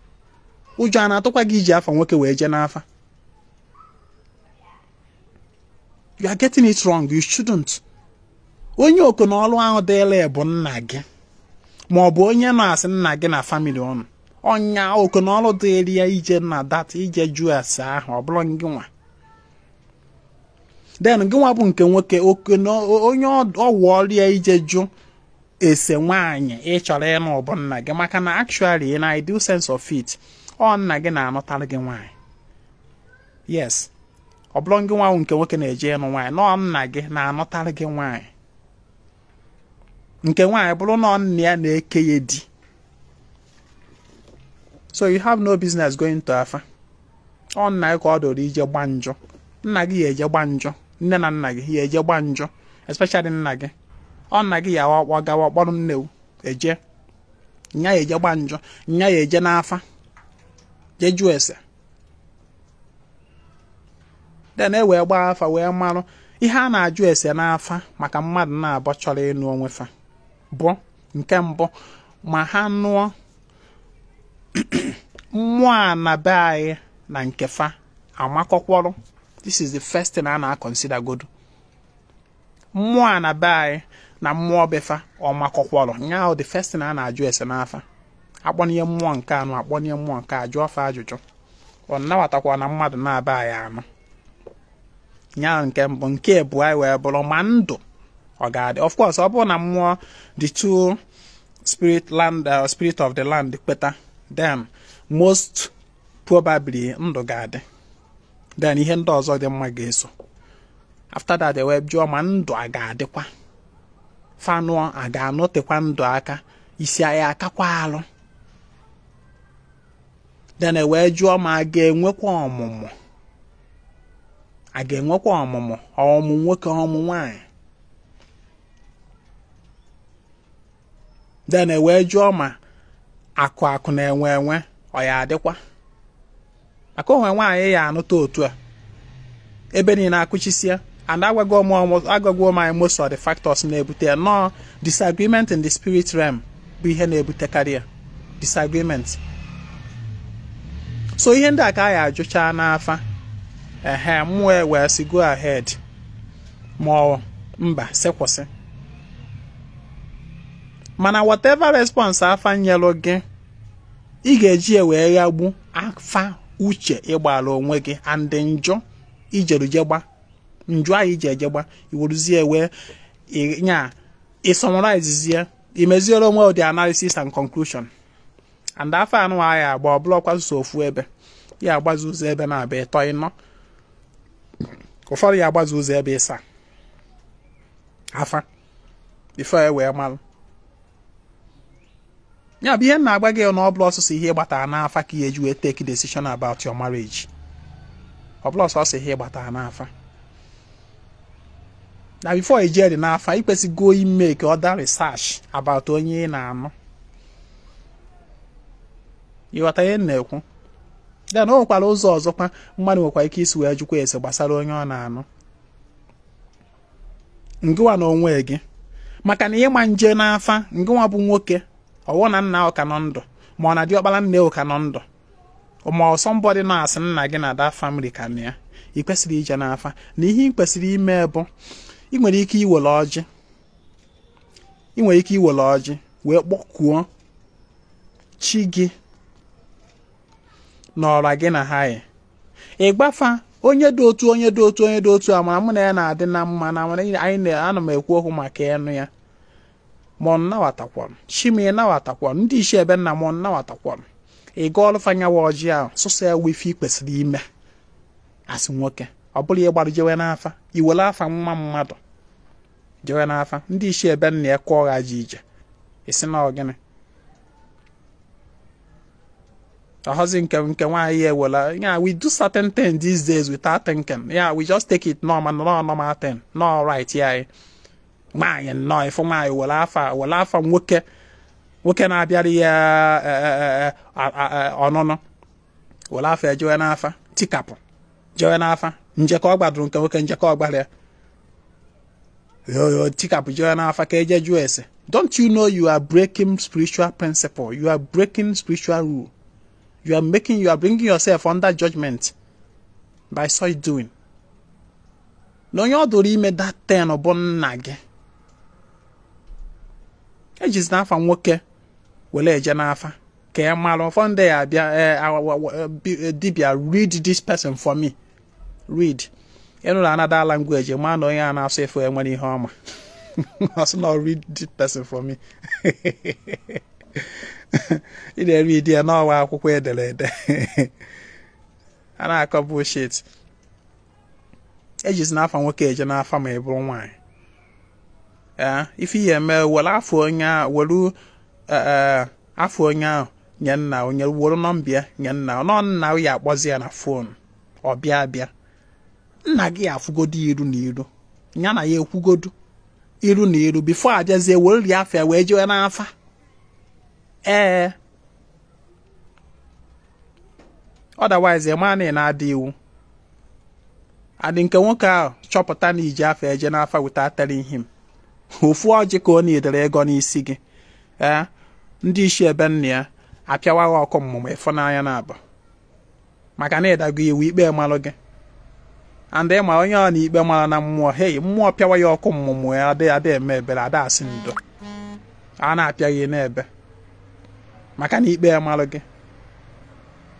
Ụjọ a na-atụkwa gị iji afa nwoke wee jee n'afa. You are getting it wrong. You shouldn't. Onye okonọlụ ahụ dịla bụ nna gị ma ọ bụ onye na-asị nna gị na family ọnụ. Ọnya okonọlụ dịrị ya ije na dat ije jụọ ase ahụ, ọ bụrụ gị nwa. Then gị nwa bụ nke nwoke, onye ọwụọlụ ya ije jụ ese nwaanyị ị chọrọ ịnụ bụ nna gị, maka na actually in ideal sense of it, ọ nna gị na-anụtara gị nwaanyị. Yes, ọ bụrụ gị nwa nke nwoke na-eje ịnụ nwaanyị, nọ nna gị na-anụtara gị nwaanyị. Nke nwaanyị bụrụ na nna ya na-eke ya di. So you have no business going to afa. Ọ nna gị ka ọ dọrọ ije gba njọ. Nna gị ya eje gba njọ, nne na nna gị ya eje gba njọ, especially nna gị. Ọ nna gị ya ọ gawa kpọrọ nne eje, nya ya eje gba njọ, nya ya eje n'afa jee jụọ ese. Then e wee gbaa afa wee marụ ihe a na-ajụ ese n'afa maka mmadụ na-abọ chọrọ ịnụ onwe fa bụ nke mbụ ma ha nụọ mmụọ a na be anyị na nke fa Amakọkwọrọ. This is the first thing a na-consider godu. Mmụọ a na be anyị na mmụọ befa ọmakọkwọrọ. Nya the first thing a na-ajụ ese n'afa. Akpọnye mmụọ nke anụ, akpọnye mmụọ nke ajụ ọfa ajụjụ. Ọ nabatakwa na mmadụ na-aba anyị anụ. Nya nke mbụ, nke abụọ anyị wee bụrụ ma ndụ ọ ga-adị. Of course, ọ bụrụ na mmụọ the two spirit land, spirit of the land kweta, then most probably ndụ ga-adị. Then ihe ndị ọzọ dị mma ga-eso. After that, wee jụọ ma ndụ a ga-adịkwa. Fanụọ a ga-anọtekwa ndụ aka, isi anyị akakwa alụ. Then wee jụọ ma a ga-enwekwa ọmụmụ. A ga-enwekwa ọmụmụ, ọmụmụ nwoke, ọmụmụ nwaanyị. Then wee jụọ ma akụ akụ na-enwe enwe ọ ya adịkwa. Maka onwe nwaanyị ya anụta otu a ebe niile akụchisia. And agwago m anyị most of the factors na-ebute ya. Nọ disagreement in the spirit realm bụ ihe na-ebutekarị ya. Disagreement. So ihe ndị a ka anyị ajụcha n'afa. Ehe, mmụọ wee sị go ahead ma ọ mba sị kwụsị. Mana whatever response afa nyelụ gị, ị ga-eji wee ghagbu afa uche ịgbara onwe gị and njọ ijerujegba njọ anyị iji ejegba iweruzie wee nya ịsọmraizie imeziere onwe the analysis and conclusion. And afa anụ anyị agba ọ bụrụkwa so ofu ebe ya agbazi ụzọ ebe na-abịa ịtọ ịnọ, ụfọdụ ya agbazi ụzọ ebe ịsa afa before e wee malụ. Ya bụ ihe na-agba gị na ọ bụla ọsụsọ ihe ịgbatara n'afa ka ihe eji wee take decision about your marriage. Ọ bụla ọsọsọ ihe ịgbatara n'afa. Na before i jee dị n'afa, ị kwesịgo ime ka other research about onye ị na-anụ. Ịghọta ihe m na-ekwu? Then o nwekwara ụzọ ọzọkwa mmadụ nwekwa ike isi wee jụkwa ese gbasara onye ọ na-anụ. Ngịwa na onwe gị, maka na ịma nje n'afa, ngịwa bụ nwoke, ọwụ na nna ụka nọ ndụ, ma ọ na diọkpara nne ụka nọ ndụ, ma ọ somebody na-asị nna gị na that family ka na ya, ị kwesịrị ije n'afa. Na ihe ị kwesịrị ime bụ ị nwere ike iwere ọjị, ị nwere ike iwere ọjị wee kpọkuo chi gị n'ọra gị na ha yi. Ị gbafa onye dị otu, onye dị otu, onye dị otu a, mara mụ na ya na-adị na mma, na anyị na-ana m ekwu okwu maka ịnụ ya, ma ọ nnabatakwa m chi m, ịnabatakwa m ndị isi ebe nna m, ọ nnabatakwa m. Ị gụọlụ fanyawa ọjị ahụ sụsọ ya wụ ife ị kwesịrị ime asị nwoke. Ọ bụrụ ihe gbara jewe n'afa, iwere afa nwa mmadụ jewe n'afa, ndị isi ebe nna ya kụọ ha ji ije, isi na ọ gịnị ọhọzi nke nke nwaanyị ya ewela. Yeah, we do certain things these days without thinking. Yeah, we just take it normal, no normal thing, no right. Yeah, nwaanyị nnọọ ịfụ nwaanyị were afa, were afa nwoke nwoke na-abịara ya ọnụnụ, were afa ejewe n'afa, tikapụ jewe n'afa, njekọ ọ gbadoro nke nwoke, njekọ ọ gbara ya, tikapụ jewe n'afa ka eje jụọ ese. Don't you know you are breaking spiritual principle? You are breaking spiritual rule. You are bringing yourself under judgment by such doing. Na onye ọ dụrụ ime that ten bụ nna gị. Ejizi n'afa nwoke were eje n'afa ka ya mara. Ụfọdụ ndị ya abịa, dibia, read this person for me. Read. Ịnụrụ another language, ma na onye a na-asụ efu enwere ihe ọma. Ọ sị na read this person for me. Ị na-eri ya n'ọwa akwụkwọ edere ede. A na-akọ bullshit. Ejizi n'afa nwoke eje n'afa ma ị bụrụ nwaanyị. Ee, ife ihe eme, were afọ onye ahụ, were afọ onye ahụ nye nna onye, were nọmba ya nye nna nọ, nna ya akpọzi ya na fon, ọ bịa bịa. Nna gị afụgodo iru na iru, ya na ya ekwugodo iru na iru before abịazie were rie afọ ya wee jewe n'afa. Ee, otherwise ma na ị na-adị iwu adị nke nwoke ahụ chọpụta na iji afọ eje n'afa without telling him. Ofu ọjị ka ọ na-edere ego n'isi gị. Ee, ndị isi ebe nna ya apịawa gị ọkụ mmụmụ ịfụnanya na-abụ. Maka na ịdago iwu, ikpe malụ gị. And ịma onye ọ na ikpe mara na mmụọ, hei, mmụọ pịawa ya ọkụ mmụmụ ya adị adị eme ebere, ada asị ndo. A na-apịa gị n'ebe maka na ikpe malụ gị.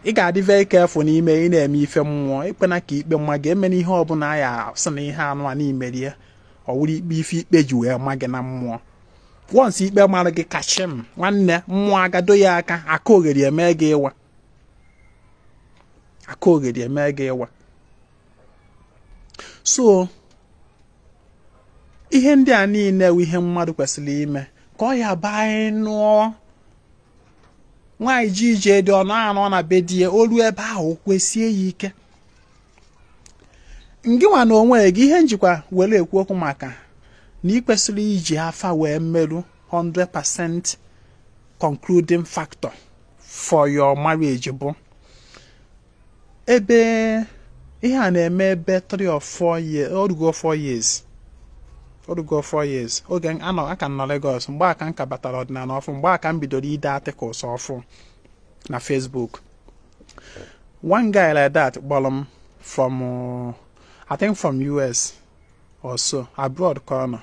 Ị ga-adị very careful n'ime ị na-eme ife mmụọ. Ekwena ka ikpe mma gị. Emena ihe ọbụla ya sị na ihe anụ a n'imerie ọ wụrụ ikpe, ife ikpe ji wee ma gị na mmụọ. Once ikpe mara gị, kachim nwanne, mmụọ agado ya aka, aka oghere eme gị ịwa, aka oghere eme gị ịwa. So ihe ndị a niile wụ ihe mmadụ kwesịrị ime ka ọ ya baa anyị nụọ nwaanyị ji ije dị ọnụ anọ na be di ya. Olu ebe ahụ kwesie ya ike. Ngị nwa na onwe gị, ihe njikwa were ekwu okwu maka na ị kwesịrị iji afa wee merụ 100% concluding factor for your marriage bụ ebe ihe a na-eme ebe 3 or 4 years, orugo 4 years, orugo 4 years. Oge anọ aka m nọ Lagos, mgbe aka m ka batara ọdịnala ọfụ, mgbe aka m bidoro ide articles ọfụ na Facebook, one guy like that kpọrọ m from I think from US or so, abroad ka ọ nọ.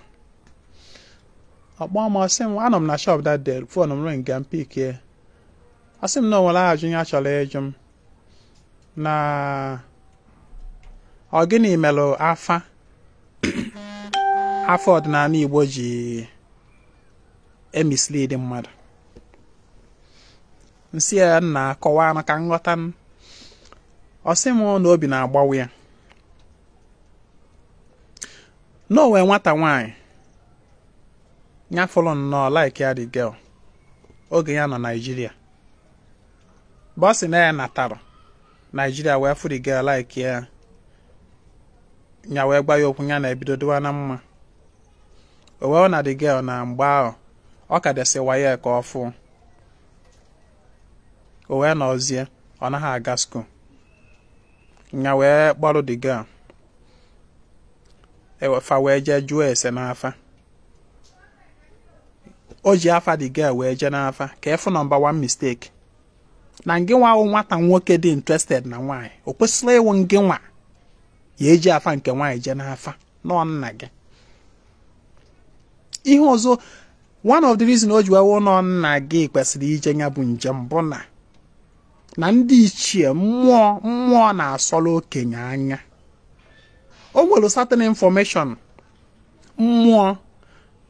Ọkpọ m, ọsị m, anọ m na shop that day, phone m ring, m pick ya. Ọ sị m na o nwere ajụ ya chọrọ ịjụ m, na ọ gịnị melụ afa afọ ọdịnala Igbo ji emislead mmadụ. Nsị ya na akọwa maka nghọta m. Ọ sị m na obi na-agbawa ya na o nwee nwata nwaanyị ya fọrọ nnọọ like ya, the girl, oge ya nọ Naijiria. Bụ ọ sị na ya natara Naijiria wee fụ the girl, like ya, ya wee gwa ya okwu, ya na-ebido dịwa na mma. O wee na the girl na mgbe ahụ ọ ka desiwa ya ka ọ fụ. O wee nọzie, ọ naghị aga school. Ya wee kpọrọ the girl fa wee jee jụọ ese n'afa. O ji afa the girl wee jee n'afa ka efu. Number one mistake na ngị nwa wụ nwata nwoke dị interested na nwaanyị, o kwesịrị ịwụ ngị nwa ya eji afa nke nwaanyị jee n'afa, nọ nna gị. Ihe ọzọ, one of the reason o ji wee wụ nọ nna gị kwesịrị ije ya bụ njem bụ na ndị ichie, mmụọ, mmụọ na-asọrọ okenye anya. O nwere certain information mmụọ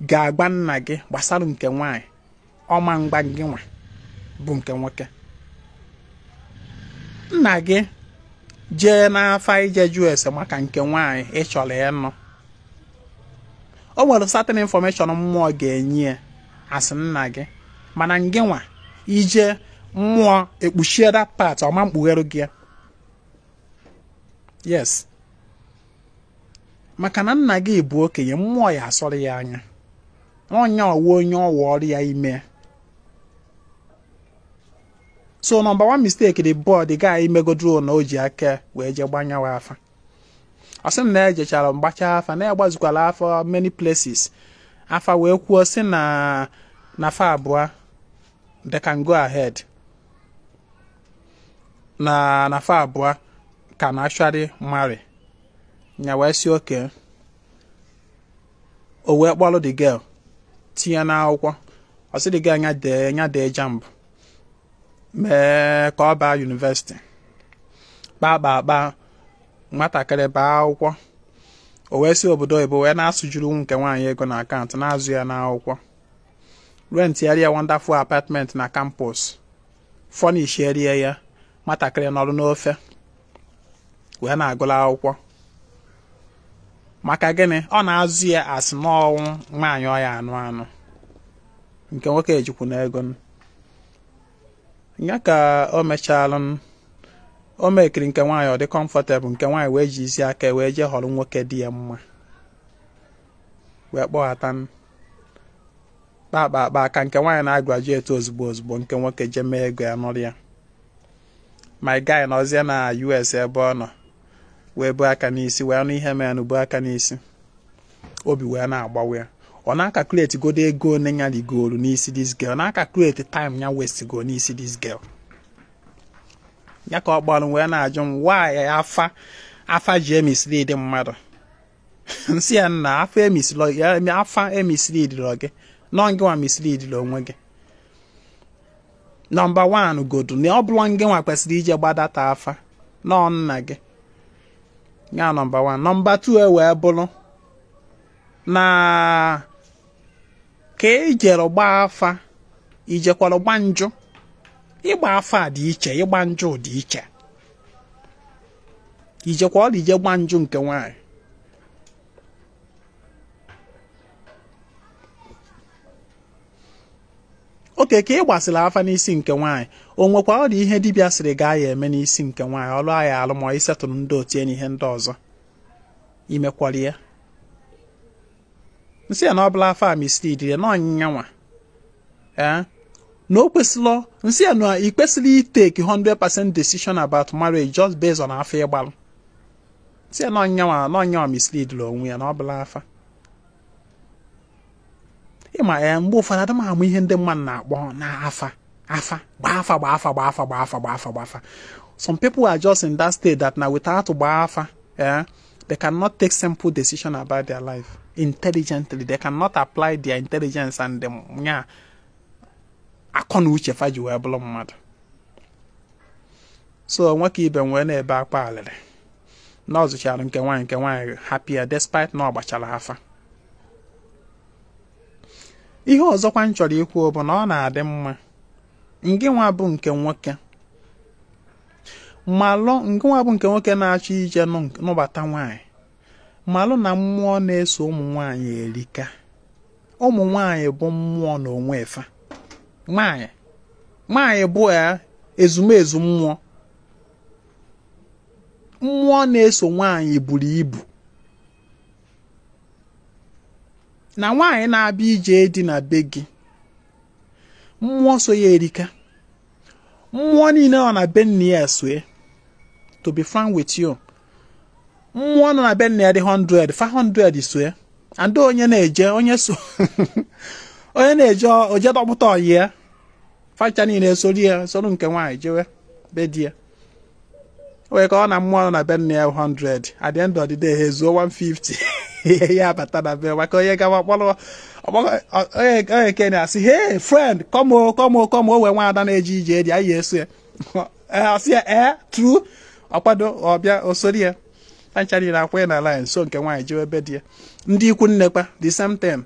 ga-agba nna gị gbasara nke nwaanyị, ọma mgba gị nwa bụ nke nwoke. Nna gị jee n'afa ije jụọ ese maka nke nwaanyị ị chọrọ ịnụ, o nwere certain information mmụọ ga-enye ya asị nna gị, mana ngị nwa ije, mmụọ ekpuchie that part, ọma mkpugherụ gị ya. Yes, maka na nna gị bụ okenye, mmụọ ya asọrọ ya anya, onye ọwụ onye ọwụ ọrụ ya ime. So number one mistake the boy, the guy megodro na o ji aka wee jee gbanyawa afa. Ọ sị m na ejechara mgbacha afa, na agbazukwala afa many places, afa wee kwuo sị na fa abụọ, they can go ahead, na fa abụọ can actually marry. Nya wee si oke o wee kpọrọ the girl tinye n'akwụkwọ. Ọ sị the girl nya dee JAMB, mee ka ọ baa university, kpaa kpaa kpaa, nwatakịrị baa akwụkwọ. O wee si obodo oyibo wee na-asụjuru nke nwaanyị ego na akaụntụ, na-azụ ya n'akwụkwọ, rent ya wonderful apartment na campus, furnish ya. Nwatakịrị nọrọ n'ofe wee na-agụla akwụkwọ. Maka gịnị? Ọ na-azụ ya asị n'ọnwụ nwaanyị ọ ya anụ anụ. Nke nwoke ejikwu na ego ya ka o mechalụ, o mekiri nke nwaanyị ọ dị comfortable. Nke nwaanyị wee ji isi aka wee jee họrọ nwoke dị ya mma, wee kpọghata kpa akpa ka nke nwaanyị na-agraduate ozugbo ozugbo, nke nwoke jee mee ego ya nọrọ ya. My guy nọzie na US ebe ọ nọ wee bu aka n'isi, wee nụ ihe mere, bu aka n'isi, obi wee na-agbawa ya. Ọ na-acalculate godo ego one ya rigoro n'isi this girl, na-acalculate time ya waste go n'isi this girl. Ya ka ọ kpọrọ m wee na-ajụ m why afa afa ji emislead mmadụ. Nsị ya na afa emisleadịrọ gị, nọ ngị nwa misleadịrị onwe gị. Nọmba 1 godu na ọ bụrụ ngị nwa kwesịrị ije gbadata afa nọ nna gị. Ya nọmba 1. Nọmba 2 e wee bụrụ na ka ijere gbaa afa, ijekwara gba njụ. Ịgba afa dị iche, ịgba njụ dị iche. Ijekwa ọla ije gba njụ nke nwaanyị. Oke ka ị gbasịrị afa n'isi nke nwaanyị, o nwekwa ọrịa ihe dibịa sịrị gaa ya eme n'isi nke nwaanyị, ọlụ ya alụ ma isetụrụ ndị otie na ihe ndị ọzọ imekwara ya. Nsị ya na ọ bụla afa a mislead ya na ọnyịnya nwa na o kwesịrị. Nsị ya na ị kwesịrị itake 100% decision about marriage just based on afa ịgbalụ. Nsị ya na ọnyịnya nwa na ọnyịnya mislead onwe ya na ọ bụla afa. Ịma ya mgbe ụfọdụ adị m amụ ihe ndị mmadụ na-akpọ na afa afa gbaa afa gbaa afa gbaa afa gbaa afa gbaa afa gbaa afa. Some people are just in that state that now without gbaa afa, they cannot take simple decision about their life intelligently. They cannot apply their intelligence and them nya akọ na uche fa ji wee bụrụ mmadụ. So nwoke ibe m wee na-ebe akwa alịrị na ọ zụchara nke nwaanyị, nke nwaanyị happier despite na ọ gbachara afa. Ihe ọzọkwa m chọrọ ikwu bụ na ọ na-adị mma ngị nwa bụ nke nwoke malụ, ngị nwa bụ nke nwoke na-achọ ije nụbata nwaanyị, malụ na mmụọ na-eso ụmụ nwaanyị erika. Ụmụ nwaanyị bụ mmụọ n'onwe efa. Nwaanyị nwaanyị bụ ya ezumezu mmụọ. Mmụọ na-eso nwaanyị buru ibu. Na nwaanyị na-abịa ije dị na be gị, mmụọ so ya erika. Mmụọ niile ọ na be nne ya esue. To be frank with you, mmụọ nọ na be nne ya dị 100, 500 sue. And onye na-eje onye so onye na-eje oje dọpụta ọyị ya, facha niile esori ya, soro nke nwaanyị jewe be di ya. Wee ka ọ na mmụọ nọ na be nne ya 100, at the end of the day ha ezuo 150. Ya abata na be maka onye gawa kpọrọ onye nke na-asị hey friend, come o come o come o, wee nwa ada na-eje ije dị anyị eso ya. Ọsị ya ee true, ọkwado ọbịa osori ya ancha niile akwụ na line so nke nwaanyị jewe be di ya. Ndị ikwu nnekwa the same thing,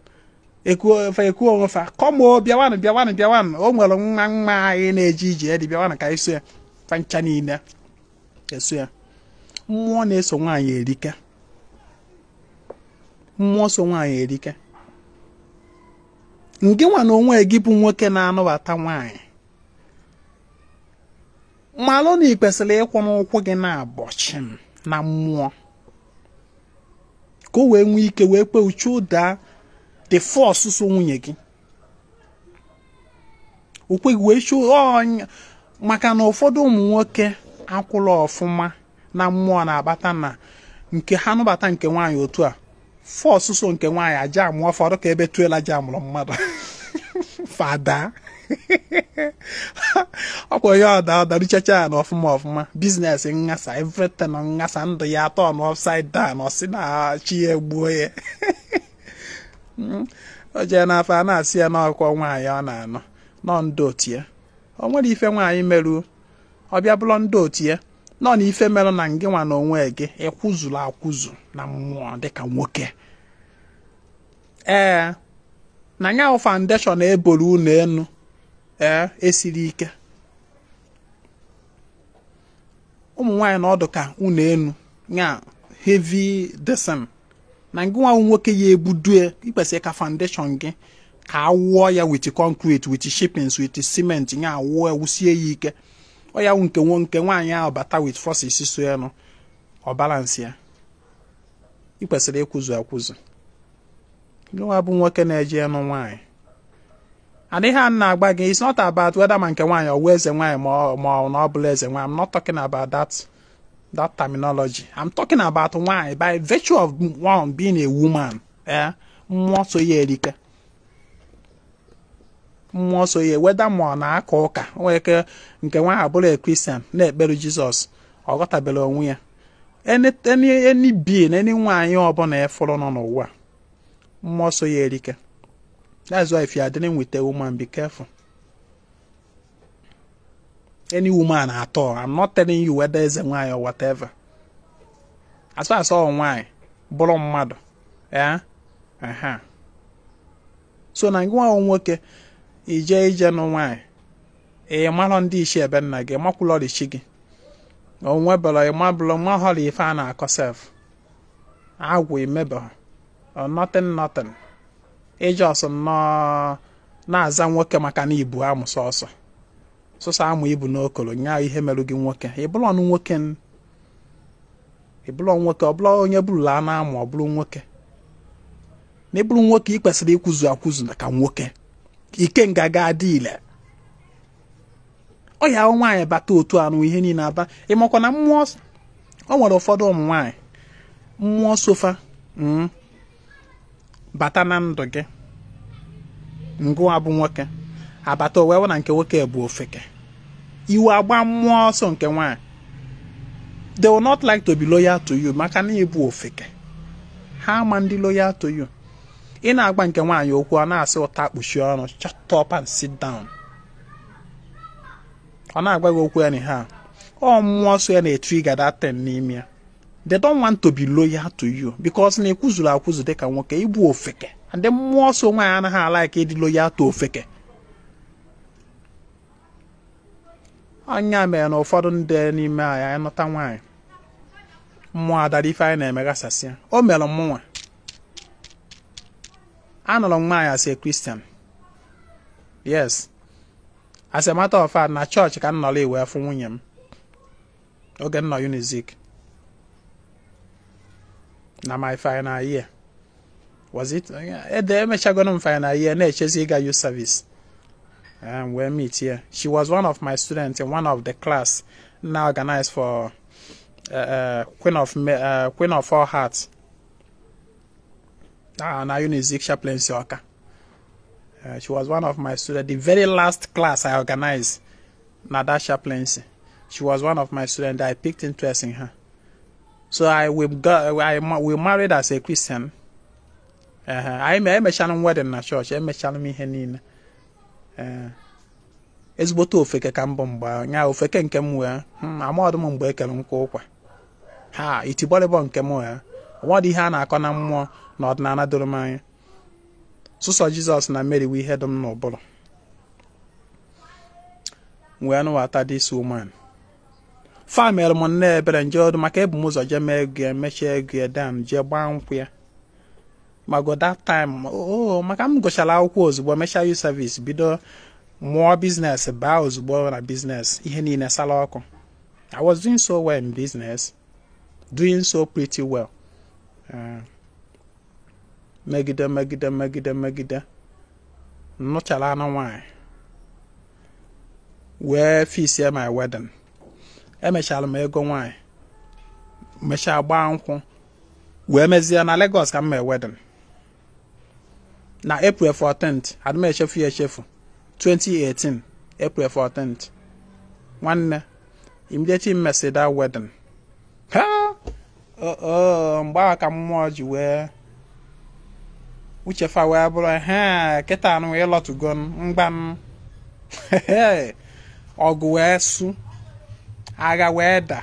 ekwu onwe fa come o bịawanụ bịawanụ bịawanụ, o nwere nwa nwa anyị na-eje ije dị bịawanụ ka anyị so ya. Fancha niile eso ya. Mmụọ na-eso nwaanyị erika. Mmụọ so nwaanyị erika. Ngị nwa na onwe gị bụ nwoke na-anụbata nwaanyị, malụ na ị kwesịrị ịkwụ n'ụkwụ gị na-abọchị m na mmụọ ka o wee nwee ike wee kwe uche ụda the force so nwunye gị okwe gị wee chụọ ọnya. Maka na ụfọdụ ụmụ nwoke akwụla ọfụma na mmụọ na-abata na nke ha nụbata nke nwaanyị otu a, force so nke nwaanyị aja amụọ ụfọdụ ka ebe tuela ji amụrụ mmadụ fada ọkwa onye ọda ọdaruchacha ya na ọfụma ọfụma, biznes nghasa, everything nghasa, ndụ ya atọ na upside down, ọ sị na chi ya egbuo ya. O jee n'afọ a na-asị ya n'ọkwa nwaanyị ọ na-anọ nọ ndị otu ya. O nwere ife nwaanyị meruo ọ bịa bụrụ ndị otu ya nọ na ife merụ na ngị nwa na onwe gị ịkwụzuru akwụzu na mmụọ dịka nwoke. Ee, na nya foundation eboro unu enu ee esiri ike. Ụmụ nwaanyị na ọdụ ka unu enu nya heavy desem na ngị nwa nwoke ya ebudue, ikwesịrị ka foundation gị ka awụọ ya with concrete, with shippings, with cement, nya awụọ wusie ya ike. Ọ ya nke nke nwaanyị ahụ bata with forces so ya nọ ọ balance ya. Ị kwesịrị ịkwụzu akwụzu. Gị nwa bụ nwoke na-eje ịnụ nwaanyị, and ihe a na-agba gị, it's not about whether ma nke nwaanyị ọ wụ eze nwaanyị ma ọ na ọ bụla eze nwaanyị. I'm not talking about that terminology. I'm talking about nwaanyị by virtue of one being a woman. Mmụọ so ya erika. Mmụọ so ya weda ma ọ na-aka ụka, o nwere ike nke nwa abụrụ a Christian na-ekpere Jizọs, ọ ghọtabere onwe ya. Any being, any nwaanyị ọbụla efọrọ nọ n'ụwa, mmụọ so ya erike. That's why if you are dealing with a woman, be careful. Any woman at all. I'm not telling you whether it's a nwaanyị or whatever. As far as all nwaanyị bụrụ mmadụ, eh? Aha. So na nwa nwoke ije ije nụ nwaanyị, ị marọ ndị ichie ebe nna gị, makwụlọrichi gị. O nwebere ịmabụlụ mahọrọ ife a na-akọ sef. Agwụ imebe nothing nothing. Ijos nnọọ na-aza nwoke maka na ibu amụ sọsọ. Sọsọ amụ ibu n'okolo nya ihe merụ gị nwoke. Ị bụrụ ọnụ nwoke, ị bụrụ nwoke, ọ bụrụ onye bụrụla a na-amụ, ọ bụrụ nwoke. Na ị bụrụ nwoke, ị kwesịrị ịkwụzu akwụzu ka nwoke. Ike nga adị ile. Ọ ya nwaanyị bata otu anụ ihe niile aba. Ịmakwa na mmụọ o nwere ụfọdụ ụmụ nwaanyị mmụọ sofa bata na ndụ gị, ngụwa bụ nwoke abata o wee na nke nwoke bụ ofeke, iwe agba mmụọ ọsọ nke nwaanyị. They will not like to be loyal to you maka na ịbụ ofeke. Ha ama ndị loyal to you. Ị na-agba nke nwaanyị okwu, ọ na-asị ụta kpuchie ọnụ, shut up and sit down. Ọ na-agwa gị okwu ya na ha ọ mmụọ nsọ ya na-etrigger that thing n'ime ya. They don't want to be loyal to you because na ekwuzuru akwụzu dịka nwoke, ịbụ ofeke. And mmụọ nsọ nwaanyị anaghị alike ịdị loyal to ofeke. Anya mere na ụfọdụ ndị n'ime anyị anyị nọta nwaanyị, mmụọ adara ife anyị na-emeghasasị ya. O mere mmụnwa. Anọrọ m nwaanyị as a Christian. Yes. As a matter of fact, na chọọchị ka m nọrọ iwe fụ nwunye m oge m nọ Unizik. Na my final year. Was it? Ede emechagonu m final year na-echezi ịga youth service. We meet here. She was one of my students in one of the class now organized for Queen of All Hearts. Na Unizik Chaplaincy Awka. She was one of my students. The very last class I organized, na that chaplaincy. She was one of my students. I picked interest in her. So we married as a Christian. I emechara m wedding na church. Emechara m ihe niile. Ezigbote ofeke ka mbụ mgbe nya ofeke nke m wee amaọdụ m mgbe ekere nkwa ụkwa. Ha itigbọrịbọ nke m wee ọnwọdụ ihe a na-akọ na mmụọ na ọdịnala doro m anya. Sụsọ Jizọs na Mary wụ ihe dị m n'ụbụrụ. Wee nụwata this woman. Fa mere m nne ebere nje ọdụ maka ebu m ụzọ jee mee ego ya, mechie ego ya dan jee gbaa nkwụ ya. Mago that time, oh, maka m gụchara akwụkwọ ozugbo mechaa youth service bido mụọ business baa ozugbo na business ihe niile sala ọkụ. I was doing so well in business, doing so pretty well. Megide megide megide megide nnụchara anụ nwaanyị wee fisie my wedding. Emechara m ego nwaanyị, mechaa gbaa nkwụ wee mezie na Lagos ka m mee wedding. Na April 14th, adị m echefu ya echefu, 2018, April 14th. Nwanne, immediately m mesịrị that wedding. Ha! Mgbe ahụ ka mmụọ ji wee uchefa wee bụrụ he kịta anụ ịlọtugo mgban ọgụ wee su agha wee da.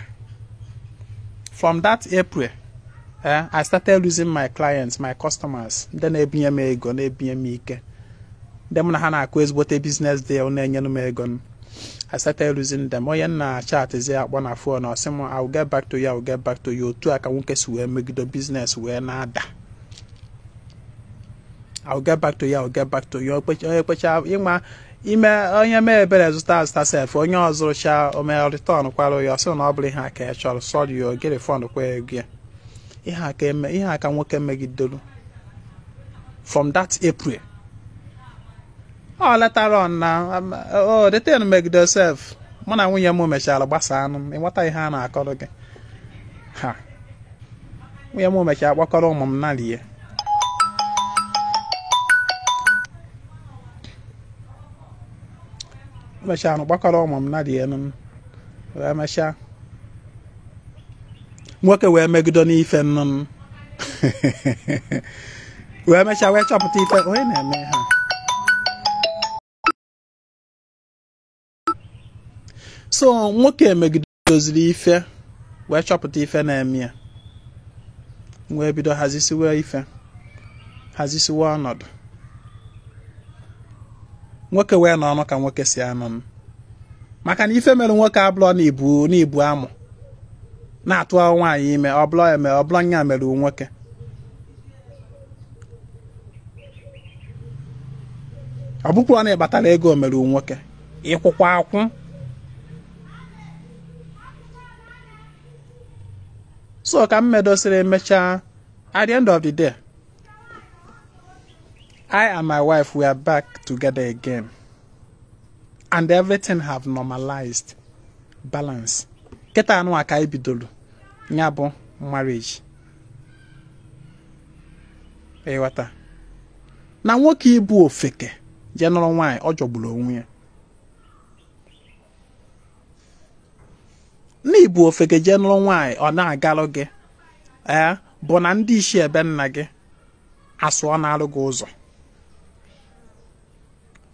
From that April, I started losing my clients, my customers. Ndị na-ebinye m ego, na-ebinye m ike. Ndị mụ na ha na-akụ ezigbote business deal na-enyere m ego. I started losing them. Onye na chat zi akpọ na phone ọ sị m, I will get back to you, I will get back to you. Otu a ka nwoke si wee megide business wee na-ada. I will get back to you, I will get back to you. Onye kpecha ịma ime onye mee ebere zụta azụta sef, onye ọzọ rụcha o mee return kwara ya, ọ sị na ọ bụrụ ihe a ka ị chọrọ, sorry o, get refund kwa ego ya. Ihe aka nwoke megidere from that April. Oh, later on na oh, the thing megide sef. Mụ na nwunye m mechara gbasaa anụ m, ịnweta ihe a na-akọrọ gị. Ha. Nwunye m mechara kpọkọrọ ụmụ m nalie. Emechaa gbakọrọ ụmụ m na dị enu wee mechaa nwoke wee megido n'ife nnụnụ wee mechaa wee chọpụta ife onye na-eme ha. So nwoke emegidoziri ife wee chọpụta ife na-eme ya, wee bido hazisiwe ife, hazisiwe ọnọdụ. Nwoke wee nọ ọnụ ka nwoke si anọ, maka na ife mere nwoke abụrọ n'ibu amụ na-atụ nwaanyị ime, ọbụla eme ọbụla nya mere nwoke. Ọ bụkwa na ịbatara ego mere nwoke ịkwụkwa akwụ. So ka m medosiri emechaa, at the end of the day, I and my wife, we are back together again. And everything have normalized. Balance. Keta anụ aka ibidolu ya bụ marriage. Ịghọta na nwoke ibu ofeke jee nụrụ nwaanyị, ọ jọgburu onwe ya. Na ibu ofeke jee nụrụ nwaanyị, ọ na-agalụ gị ee bụ na ndị isi ebe nna gị asụọ na-alụ gị ụzọ.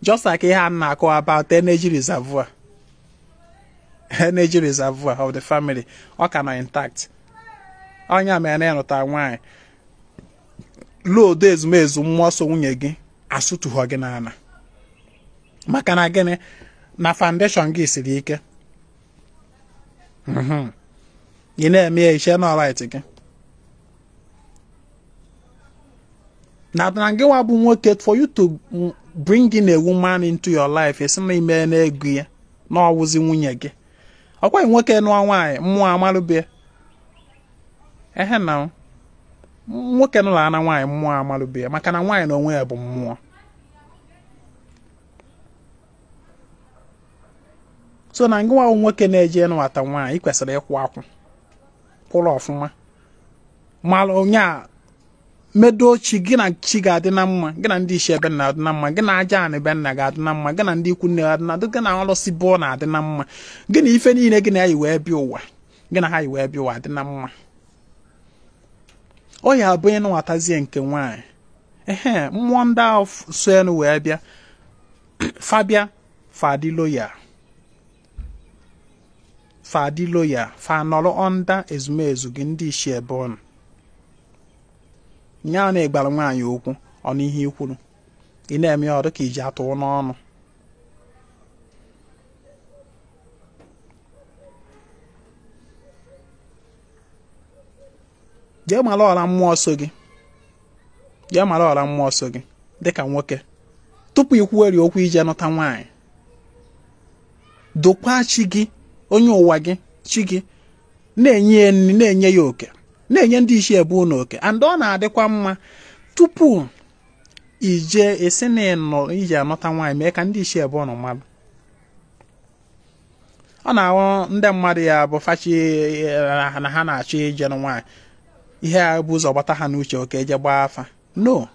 Just like ihe a na-akọ about energy reservoir, energy reservoir of the family, ọ ka nọ intact. Onye mere na ịnụta nwaanyị loodo ezumezu mmụọ so nwunye gị asụtụghọ gị n'ala, maka na gịnị? Na foundation gị siri ike. Ị na-eme ya iche na right gị. Na gị nwa bụ nwoke, for you to bring in a woman into your life, esi na ime na-ego ya na ọwụzi nwunye gị. Ọkwa nwoke nụọ nwaanyị mmụọ amalụbe ehe na nwoke nụrụ ana nwaanyị mmụọ amalụbe, maka na nwaanyị na onwe ya bụ mmụọ. So na ngwa nwoke na-eje nwata nwaanyị, ị kwesịrị ịkwụ akwụ kwụrụ ọfụma, malụ onye a medo chi gị na chi ga-adị na mma, gị na ndị isi ebe nna adị na mma, gị na aja anị be nna ga-adị na mma, gị na ndị ikwu nne ga-adị na, gị na ọlụsị bụọ na-adị na mma, gị na ife niile gị na ya yi wee bịa ụwa, gị na ha yi wee bịa ụwa adị na mma. Ọ ya abụ ịnụwatazie nke nwaanyị ehe mmụọ ndị ahụ so enu wee bịa fabia fadiloya fadiloya fa nọrọ ọnda ezumezu gị ndị isi ebe ọnụ nya na-egbara nwaanyị okwu ọnụ ihe ikwuru ị na-eme ya ọdụ ka iji atụ n'ọnụ. Jee mara ọra mmụọ so gị, jee mara ọra mmụọ so gị dịka nwoke tupu ikwuweri okwu ije nụta nwaanyị. Dokwa chi gị, onye ụwa gị, chi gị, na-enye ya nri, na-enye ya oke, na-enye ndị isi ebe ụlọ oke. And ọ na-adịkwa mma tupu ije esi na ịnọ iji anọta nwaanyị, mee ka ndị isi ebe ụlọ mmadụ. Ọ na-ahụ ndị mmadụ ya bụ fachi na ha na-achọ ije nwaanyị, ihe a bụ ụzọ gbata ha n'uche oke eje gbaa afa. No,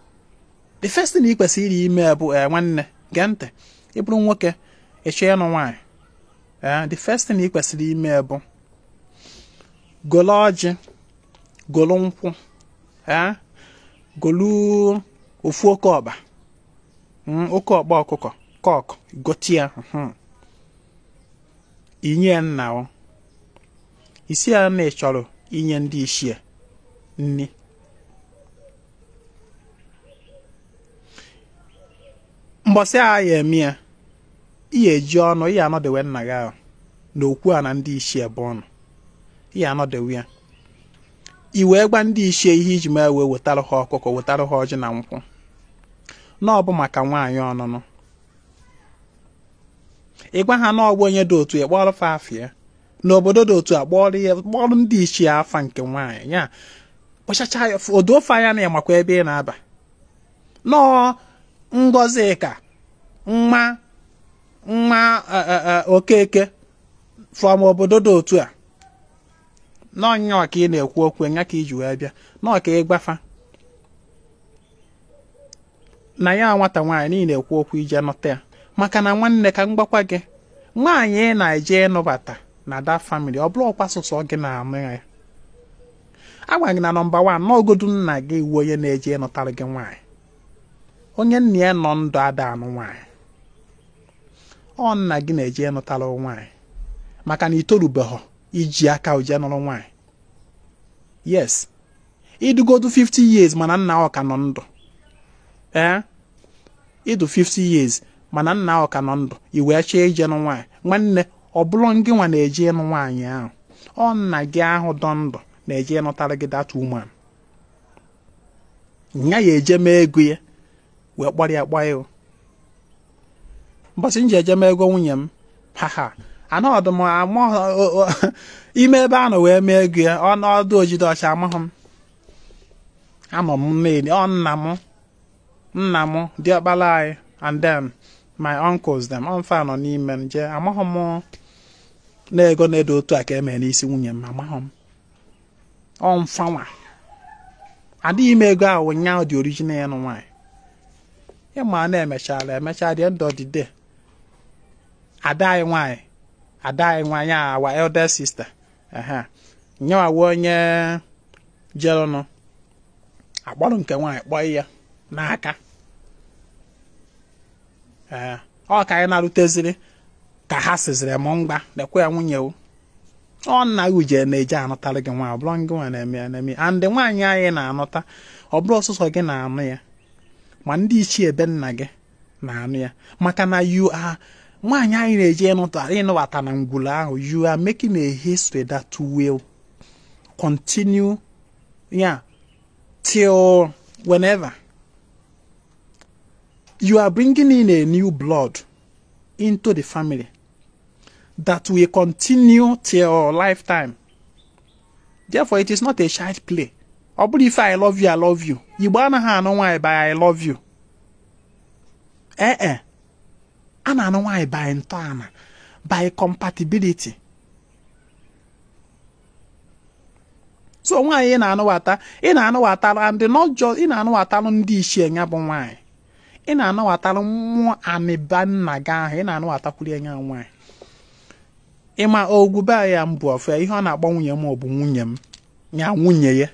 the first thing ị kwesịrị ime bụ nwanne gee ntị, ị bụrụ nwoke ịchọ ịnụ nwaanyị, the first thing ị kwesịrị ime bụ golo ọjị, golo nkwụ, golu ofu oke ọkpa, oke ọkpa ọkụkọ kọk gotie, inye nna ọ isi ya na ị chọrọ inye ndị ichie nni. Mbọsị a ya eme ya, ihe eji ọnụ ihe anọdewe nna gị ahụ na okwu a na ndị ichie bụ ọnụ ihe anọdewe ya, i wee gwa ndị ichie ihe iji mee wee wetara ha ọkụkọ, wetara ha ọjị na nkwụ, na ọ bụ maka nwaanyị ọnụnụ. Ị gwa ha na ọ bụ onye dị otu, ị kpọrọ fa afịa n'obodo dị otu a, kpọrọ ya, kpọrọ ndị ichie afa nke nwaanyị ya, kpọchacha ya odo ofe anya na ịmakwa ebe ị na-aba. Nọọ Ngozi ka nwa nwa Okeke from obodo dị otu a, n'ọnya ka ị na-ekwu okwu nya ka iji wee bịa, nọọ ka ị gbafa na ya nwata nwaanyị niile ekwu okwu ije nọta ya. Maka na nwanne ka m gwakwa gị, Nwaanyị ị na-eje ịnụbata na that family, ọ bụrụ ọkwa sọsọ gị na-anụ ya. Agwa gị na number 1, n'ogodu nna gị iwu onye na-eje ịnụtara gị nwaanyị. Onye nna ya nọ ndụ ada anụ nwaanyị. Ọ nna gị na-eje ịnụtara nwaanyị maka na itorubeghọ iji aka oje nụrụ nwaanyị. Yes, idugodu 50 years mana nna ọ ka nọ ndụ. Idu 50 years mana nna ọ ka nọ ndụ, i wee chọọ ije nụ nwaanyị. Nwanne, ọ bụrụ gị nwa na-eje ịnụ nwaanyị ahụ, ọ nna gị ahụ dọ ndụ na-eje ịnụtara gị that woman. Nya ya eje mee ego ya wee kpọrọ ya kpọọ ya. Mbọsị m ji eje mee ego nwunye m, haha, anọdụ m ama ime ebe a nọ wee mee ego ya, ọnọdụ ojide ọcha amaghị m. Anọ m mmeri, ọ nna m diọkpara anyị, and then my uncles them, ọ mfe nọ n'ime m jee, amaghị m na ego na-edo otu a ka e mere n'isi nwunye m, amaghị m. Ọ mfanwa adịghị m ego ahụ nyaahụ dị original ya nụ nwaanyị. Ịma na emechara emecha, the end of the day, ada anyị nwaanyị our elder sister, nyewawo onye jerụnụ akpọrọ nke nwaanyị kpọọ ya n'aka. Ọ ka anyị na-aruteziri ka ha siziri m mgba lekwa ya nwunye o. Ọ nna gị je na-eje anụtara gị nwaanyị, ọ bụrụ gị nwa na-eme ya na-eme. And nwaanyị anyị na-anụta, ọ bụrụ ọsụsọ gị na-anụ ya, ma ndị ichie ebe nna gị na-anụ ya. Maka na you are nwaanyị anyị na-eje ịnụbata na ngwulu ahụ, you are making a history that will continue, yeah, till whenever. You are bringing in a new blood into the family that will continue till lifetime. Therefore, it is not a child play. Ọ bụrụ ife I love you, I love you. Igbo anaghị anụ nwaanyị by I love you. Ee, a na-anụ nwaanyị by ntọala, by compatibility. So nwaanyị ị na-anụwata, ị na-anụwatalụ, and not just ị na-anụwatalụ ndị ichie ya bụ nwaanyị. Ị na-anụwatalụ mmụọ anịba nna gị ahụ, ị na-anụwatakwuru ya nwaanyị. Ịma ogwube ya mbụ ọfụ ya, ihe ọ na-akpọ nwunye m ọ bụ nwunye m, ya nwunye ya.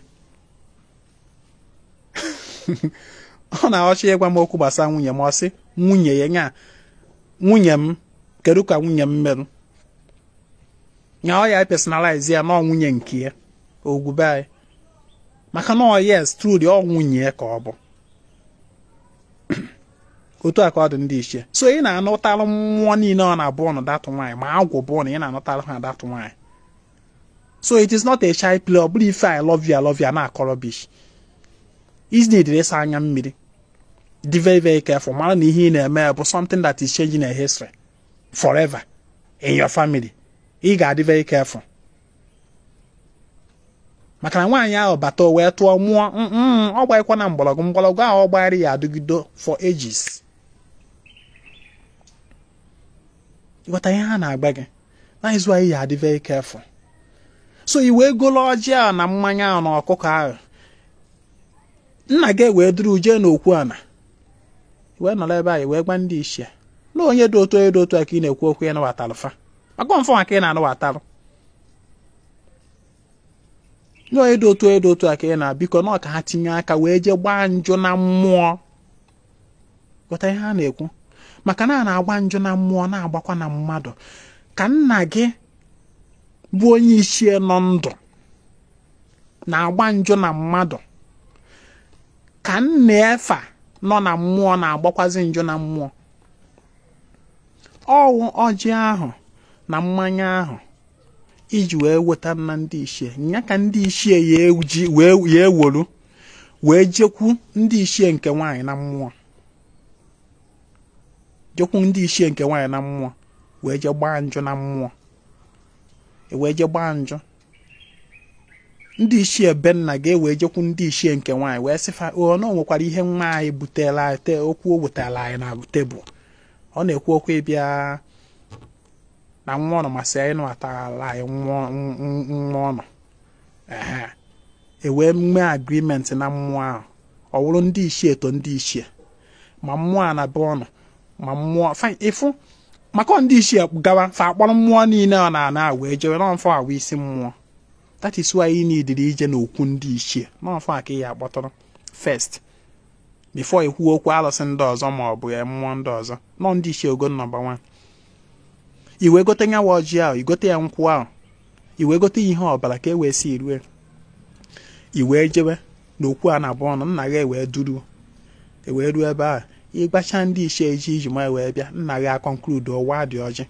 Ọ na-ọchị ịgwa m okwu gbasara nwunye m, ọ sị nwunye ya, nya nwunye m, kedu ka nwunye m merụ? Nya ọ ya personalize ya na ọ nwunye nke ya, ogwube anyị. Maka na ọ yes, truly ọ nwunye ya ka ọ bụ. Otu a ka ọ dị ndị ichie. So ị na-anụtalụ mmụọ niile ọ na-abụ ọnụ datụ nwaanyị, ma agwụ bụ na ị na-anụtalụ ha datụ nwaanyị. So it is not a child play. Ọ bụrụ ife I love you, I love you, a na-akọ rubbish. Is ịsa anya mmiri. Dị very very careful. Mara na ihe ị na-eme bụ something that is changing a history forever in your family. Ị ga-adị very careful. Maka na nwaanyị ahụ bata wee tụọ mmụọ, ọ gbanyekwa na mgbọrọgwụ mgbọrọgwụ ahụ ọ gbagharị ya adịgido for ages. Ịghọta ihe ha na-agba gị? That is why you are very careful. So i wee golo ọjị ahụ na mmanya ahụ na ọkụkọ ahụ, nna gị wee duru jee n'okwu ana, wee nọrọ ebe ahụ wee gwa ndị ichie na onye dị otu onye dị otu a ka ị na-ekwu okwu ịnụwatalụ fa, maka mfọ maka ị na-anụwatalụ na onye dị otu onye dị otu a ka ị na-abiko na ọ ka ha tinye aka wee jee gbaa njụ na mmụọ. Ghọta ihe ha na-ekwu? Maka na a na-agba njụ na mmụọ na-agbakwa na mmadụ. Ka nna gị bụ onye ichie nọ ndụ na-agba njụ na mmadụ, ka nna efa nọ na mmụọ na-agbakwazi njụ na mmụọ. Ọwụ ọjị ahụ na mmanya ahụ iji wee weta na ndị ichie, nya ka ndị ichie ya eji wee ya eworu wee jekwu ndị ichie nke nwaanyị na mmụọ, jekwu ndị ichie nke nwaanyị na mmụọ wee je gbaa njụ na mmụọ, wee je gbaa njụ. Ndị ichie be nna ga-ewe jekwu ndị ichie nke nwaanyị wee sịfa o na o nwekwara ihe nwa anyị butere anyị, okwu o wetara anyị na tebụl. Ọ na-ekwu okwu ịbịa na nwa ọnụ masị anyị nụatala anyị nwa ọnụ. Ehe, ewee mee agreement na mmụọ ahụ, ọ wụrụ ndị ichie to ndị ichie, ma mmụọ a na be ọnụ, ma mmụọ fine. Ịfụ Maka ndị ichie gawa fa akpọrọ mmụọ niile ọ na-ana wee jewe n'ọfọ awụ isi mmụọ. That is why ị nidiri ije n'okwu ndị ichie n'ọfọ a ka ị ya akpọtụrụ first before ikwu okwu alụsị ndị ọzọ ma ọ bụ mmụọ ndị ọzọ. Nọ ndị ichie ogo nọmba 1. I wee gote nyawa ọjị ahụ, i gote ya nkwụ ahụ, i wee gote ihe ọbara ka e wee si rue, i wee jewe n'okwu a na-abụ ọnụ nna gị wee duru e wee ruo ebe ahụ, ịgbacha ndị ichie eji iji ma wee bịa, nna gị akọnkludu ọwa dị ọjị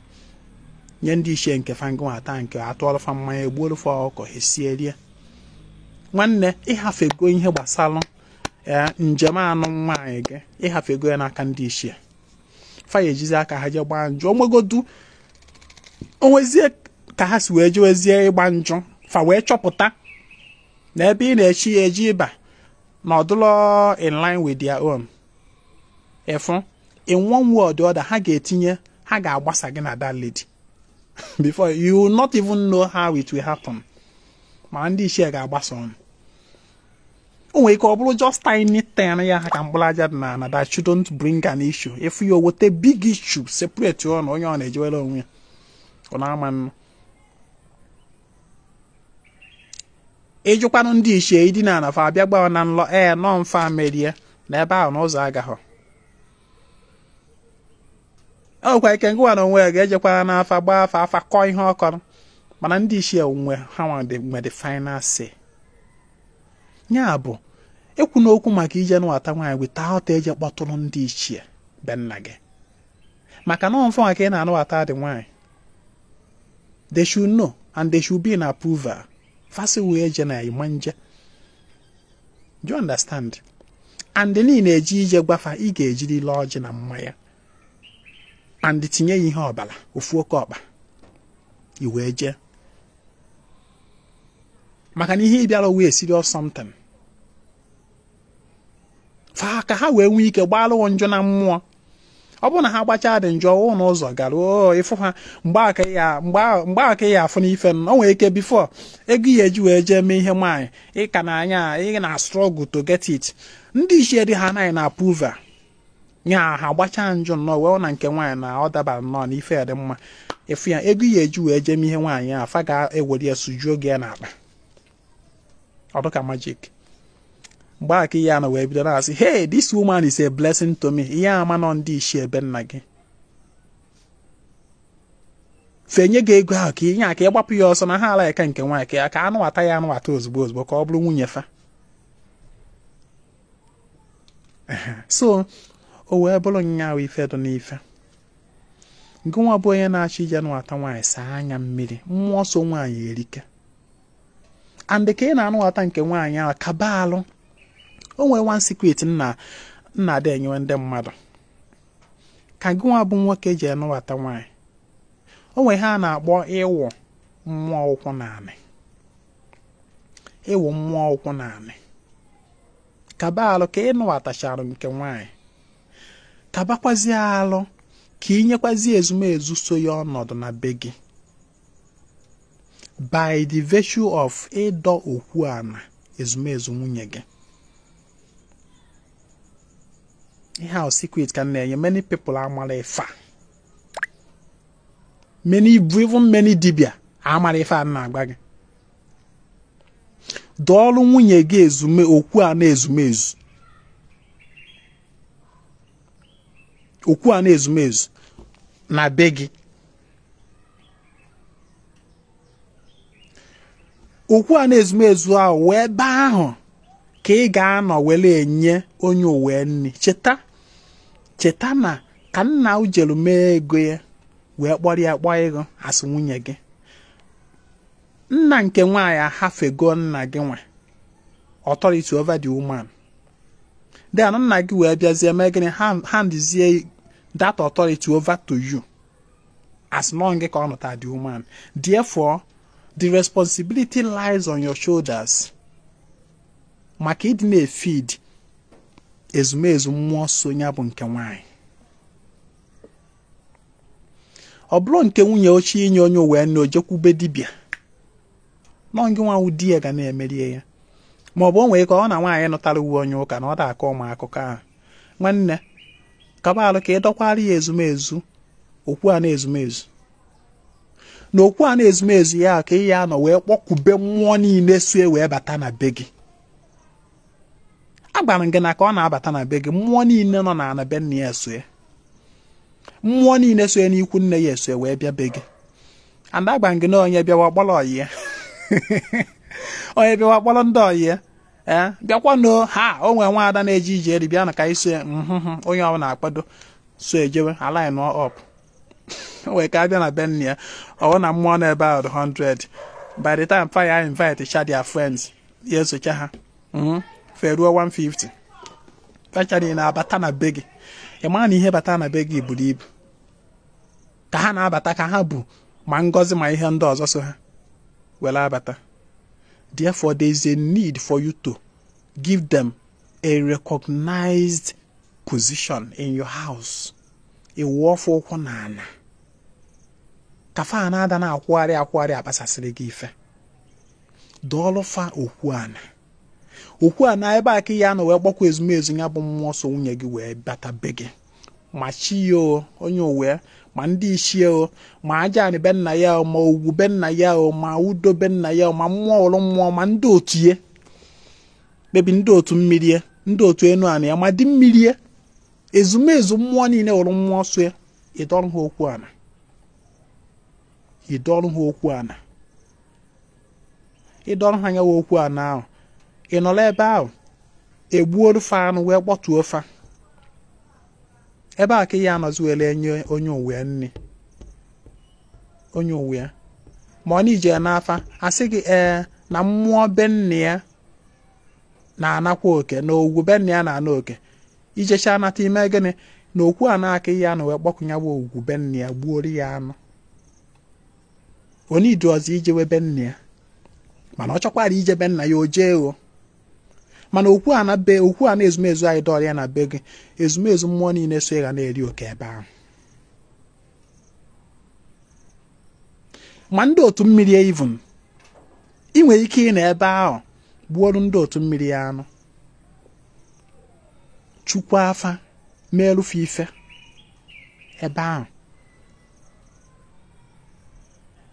nye ndị ichie nke fangụ ata nke atụọrọ fa mmanya, egbuoro fa ọkụkọ, esie rie. Nwanne, ịhafego ihe gbasara njem anụ nwaanyị gị, ịhafego ya n'aka ndị ichie. Fa ya ejizi aka ha jee gbaa njụ onwegodu onwezie ka ha si wee jewezie ịgba njụ, fa wee chọpụta na ebe ị na-echi ya eji ịba na ọdụlọ in line with their own. Efu in one way or the other, ha ga-etinye, ha ga-agbasa gị na that lady before you will not even know how it will happen. Ma ndị ichie ga-agbasa ọnụ. O nwere ike ọ bụrụ just tiny thing ya ha ka mkpụrụ aja dị na na that shouldn't bring an issue. If you weta big issue, separate ọ na onye ọ na-ejewere onwe ya, ọ na-ama nnụ. Ịjụkwanụ ndị ichie idina na fa abịa gbawa na nlọ ee nọ mfa merie na ebe ahụ n'ụzọ agaghọ. O nwekwa ike ngụwa na onwe ya ga-ejekwara n'afa gbaa afa, afa kọọ ihe ọ kọrọ, mana ndị ichie nwe ha nwe the final say. Ya bụ ekwu n'okwu maka ije nwata nwaanyị without eje kpọtụrụ ndị ichie be nna gị, maka na ọmfọ maka ị na-anụwata dị nwaanyị. They should know and they should be in approval. Fasi wee je na ịma nje. Do you understand? And niile eji ije gwafa, ị ga-ejirila ọjị na mmanya and tinye ya ihe ọbara ofu oke ọkpa i wee jee, maka na ihe ị bịara wee serious something. Fa ka ha wee nwee ike gbalụọ njọ na mmụọ. Ọ bụrụ na ha gbachaa dị njọ ụnụ ụzọ gara o ịfụ ha mgbe aka ya afụ n'ife. O nwere ike before ego ya eji wee jee mee ihe nwaanyị ịka na anya ị na struggle to get it. Ndị ichie dị ha anaghị na approval nya ha gbachaa njọ nnọọ wee na nke nwaanyị na ọ dabara nnọọ na ife ya dị mma. Ịfụ ya ego ya eji wee jee mee ihe nwaanyị a, fa ga-ewere ya sujuo gị ya n'akpa, ọ dịka magic. Mgbe aka ihe a na wee bido na-asị, "Hey, this woman is a blessing to me." Ihe ama nọ ndị ichie ebe nna gị fenye gị ego ahụ ka inye aka ịgbapụ ya ọsọ na ha ala eka nke nwaanyị ka ya ka anụwata ya anụwata ozugbo ozugbo ka ọ bụrụ nwunye fa. So o wee bụrụ nyaahụ ife dị n'ife. Nke nwa bụ onye na-achọ ije nụwata nwaanyị, saa anya mmiri mmụọ so nwaanyị erike. And ka ị na-anụwata nke nwaanyị ahụ, kaba alụ. O nwere one secret nna nna ada enyewe ndị mmadụ. Ka gị nwa bụ nwoke ji anụwata nwaanyị, o nwere ihe a na-akpọ ịwụ mmụọ ụkwụ naanị. Ịwụ mmụọ ụkwụ naanị, kaba alụ ka ị nụwatachara nke nwaanyị, kabakwazie alụ ka ị nyekwazie ezumezu so ya ọnọdụ na be gị by the virtue of ịdọ okwu ana ezumezu nwunye gị. Ihe ahụ secret ka m na-enye. Many people amara ife a, many, even many dibia amara ife a na-agba gị. Dọọlụ nwunye gị ezume okwu a na ezumezu, okwu a na ezumezu na be gị. Okwu a na ezumezu ahụ wee ebe ahụ ka ị ga-anọ were enye onye uwe nri. Cheta cheta na ka nna ujelu mee ego ya wee kpọrọ ya kpọọ ego asị nwunye gị. Nna nke nwaanyị ahafego nna gị nwe authority over the woman. Then nna gị wee bịazie mee gịnị? Handizie that authority over to you as long gị ka ọ nụta the woman. Therefore the responsibility lies on your shoulders maka ịdị na-efeed ezumezu mmụọ so ya bụ nke nwaanyị. Ọ bụrụ nke nwunye ochie inye onye wee nne ojekwube dibịa nọ gị nwa di ya ga na-emerie ya, ma ọ bụ o nwere ka ọ na nwaanyị nụtara uwe onye ụka na ọ da akọ ụmụ akụkọ ahụ. Nwanne, kaba alụ ka ị dọkwara ya ezumezu Okwu a na-ezumezu. Na okwu a na-ezumezu ya ka ị ya nọ wee kpọkube mmụọ niile sue wee bata na be gị. Agwara m gị na ka ọ na-abata na be gị, mmụọ niile nọ na ana be nna ya esue. Mmụọ niile sue n'ikwu nne ya esue wee bịa be gị. And agwara m gị na onye bịawa kpọrọ ọyị ya. Onye bịawa kpọrọ ndị ọyị ya. Bịakwa no ha o nwere nwaada na-eje ije eri bịa na ka isi onye ọbụla na-akwado so ejewe align up. O wee ka abịa na be nna ya, ọ na mmụọ na ebe ahụ 100. By the time fire invite cha their friends, ya esocha ha. Feruo 150. Fachara na-abata na be gị. Ị mara na ihe bata na be gị buru ibu. Ka ha na-abata ka ha bụ ma ngọzi ma ihe ndị ọzọ so ha were abata. Therefore, there is a need for you to give them a recognized position in your house. Iwu ọfụ ụkwụ na ana. Ka fa na-ada na-akwụgharị akwụgharị akpasasịrị gị ife. Dọọlụ fa okwu ana. Okwu ana ebe a ka ya nọ wee gbakwa ezumezu ya bụ mmụọ so nwunye gị wee bata be gị. Ma chi ya o, onye owe, ma ndị ichie o, ma aja anị be nna ya o, ma ugwu be nna ya o, ma udo be nna ya o, ma mmụọ ụlụ mmụọ, ma ndị otu ye. Mebi ndị otu mmiri ye, ndị otu enu anị ya, ma di mmiri ye. Ezumezu mmụọ niile ụlụ mmụọ so ya, ịdọrọ ha okwu ana. Ịdọrọ ha okwu ana. Ịdọrọ ha nyawa okwu ana ahụ. Ị nọrọ ebe ahụ, egbuoru fa anụ wee kpọtuo fa. Ebe a ka ya anọzi were enye onye owe nne. Onye owe ya. Ma ọ na ije n'afa, asị gị ee na mmụọ be nne ya na-anakwa oke, na ogwu be nne ya na-ana oke. Ijecha anata ime gịnị? Na okwu a na-aka ya na wee kpọkụnyawa ogwu be nne ya, gbuoro ya anụ. Onye idu ọzọ ijewe be nne ya. Mana ọ chọkwara ije be nna ya o jee o. Mana okwu a na be okwu a na ezumezu anyị dọrọ ya na be gị, ezumezu mmụọ niile so ya na-eri oke ebe ahụ. Ma ndị otu mmiri even, ị nwere ike ị na ebe ahụ gbuoro ndị otu mmiri ya anụ. Chukwu afa meerufe ife ebe ahụ.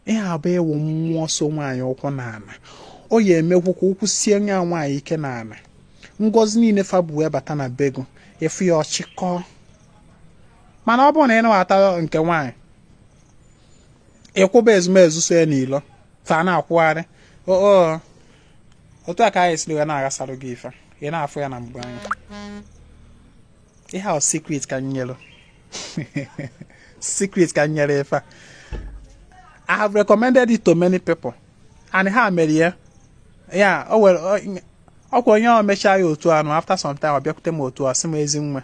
Ihe a bụ ịwụ mmụọ so nwaanyị ụkwụ n'ala. O ya emekwu ka ụkwụ sie nya nwaanyị ike n'ala. Ngọzi niile fa bụ wee bata na be gị, efu ya ọchịkọ. Mana ọ bụrụ na ị nabata nke nwaanyị, ịkwụba ezumezu so ya n'ilo, fa na-akwụgharị. Oo, otu a ka anyị siri wee na-aghasarụ gị ife, ị na-afụ ya na mgbe anya. Ihe a secret ka m nyere. Secret ka m nyere ife a. I have recommended it to many people. And ha mere ya. Ya, o were ọkwa onye ọ mechaa ya otu anụ after some time ọ bịakwute m otu a sị m ezi nwa.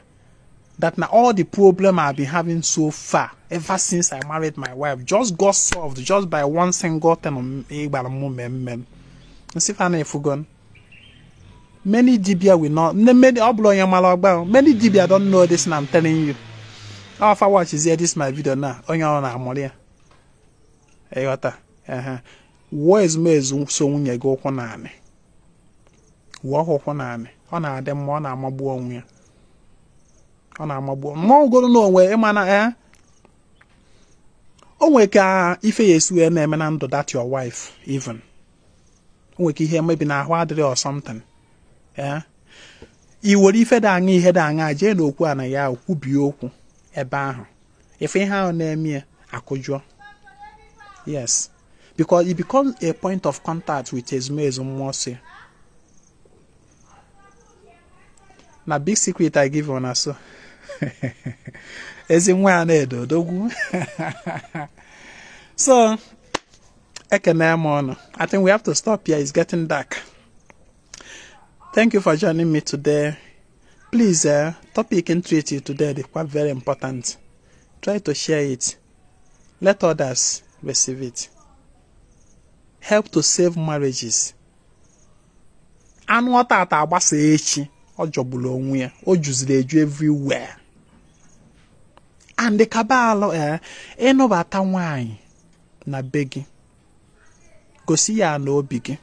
That now all the problem I've been having so far ever since I married my wife just got solved just by one single thing ịgbara m mmemme. Nsị fa na efugon. Many dibia will not, many ọ bụla onye mara ọgba, many dibia don't know this and I'm telling you. Ọ fa watch is here this my video now. Onye ọ na-amụrụ ya. Ịghọta. Wụọ ezumezu so nwunye gị ụkwụ naanị. Wụọ ha ụkwụ naanị. Ọ na-adị mma, ọ na-amagbu onwe ya. Ọ na-amagbu mmụọ ugoro n'onwe ịma na o nwere ka ife ya esi wee na-eme na ndụ that your wife even. O nwere ka ihe mebi na ahụ adịrị or something. I were ife dị aṅa ihe dị aṅa jee n'okwu a na ya kwubie okwu ebe ahụ. Ife ihe ahụ na-eme ya akụjụọ. Yes, because it becomes a point of contact with ezumezu mmụọ si. Na big secret I give una so. Ezi nwa ya na-edo odogwu. So, ekene m ọnụ. I think we have to stop here. It's getting dark. Thank you for joining me today. Please, topic in treaty today is quite very important. Try to share it. Let others receive it. Help to save marriages. Anụ ọtata agbasa echi, ọ jọgburu onwe ya, o juziri eju everywhere. And the kabal, ịnụbata nwaanyị na be gị, gosi ya n'obi gị.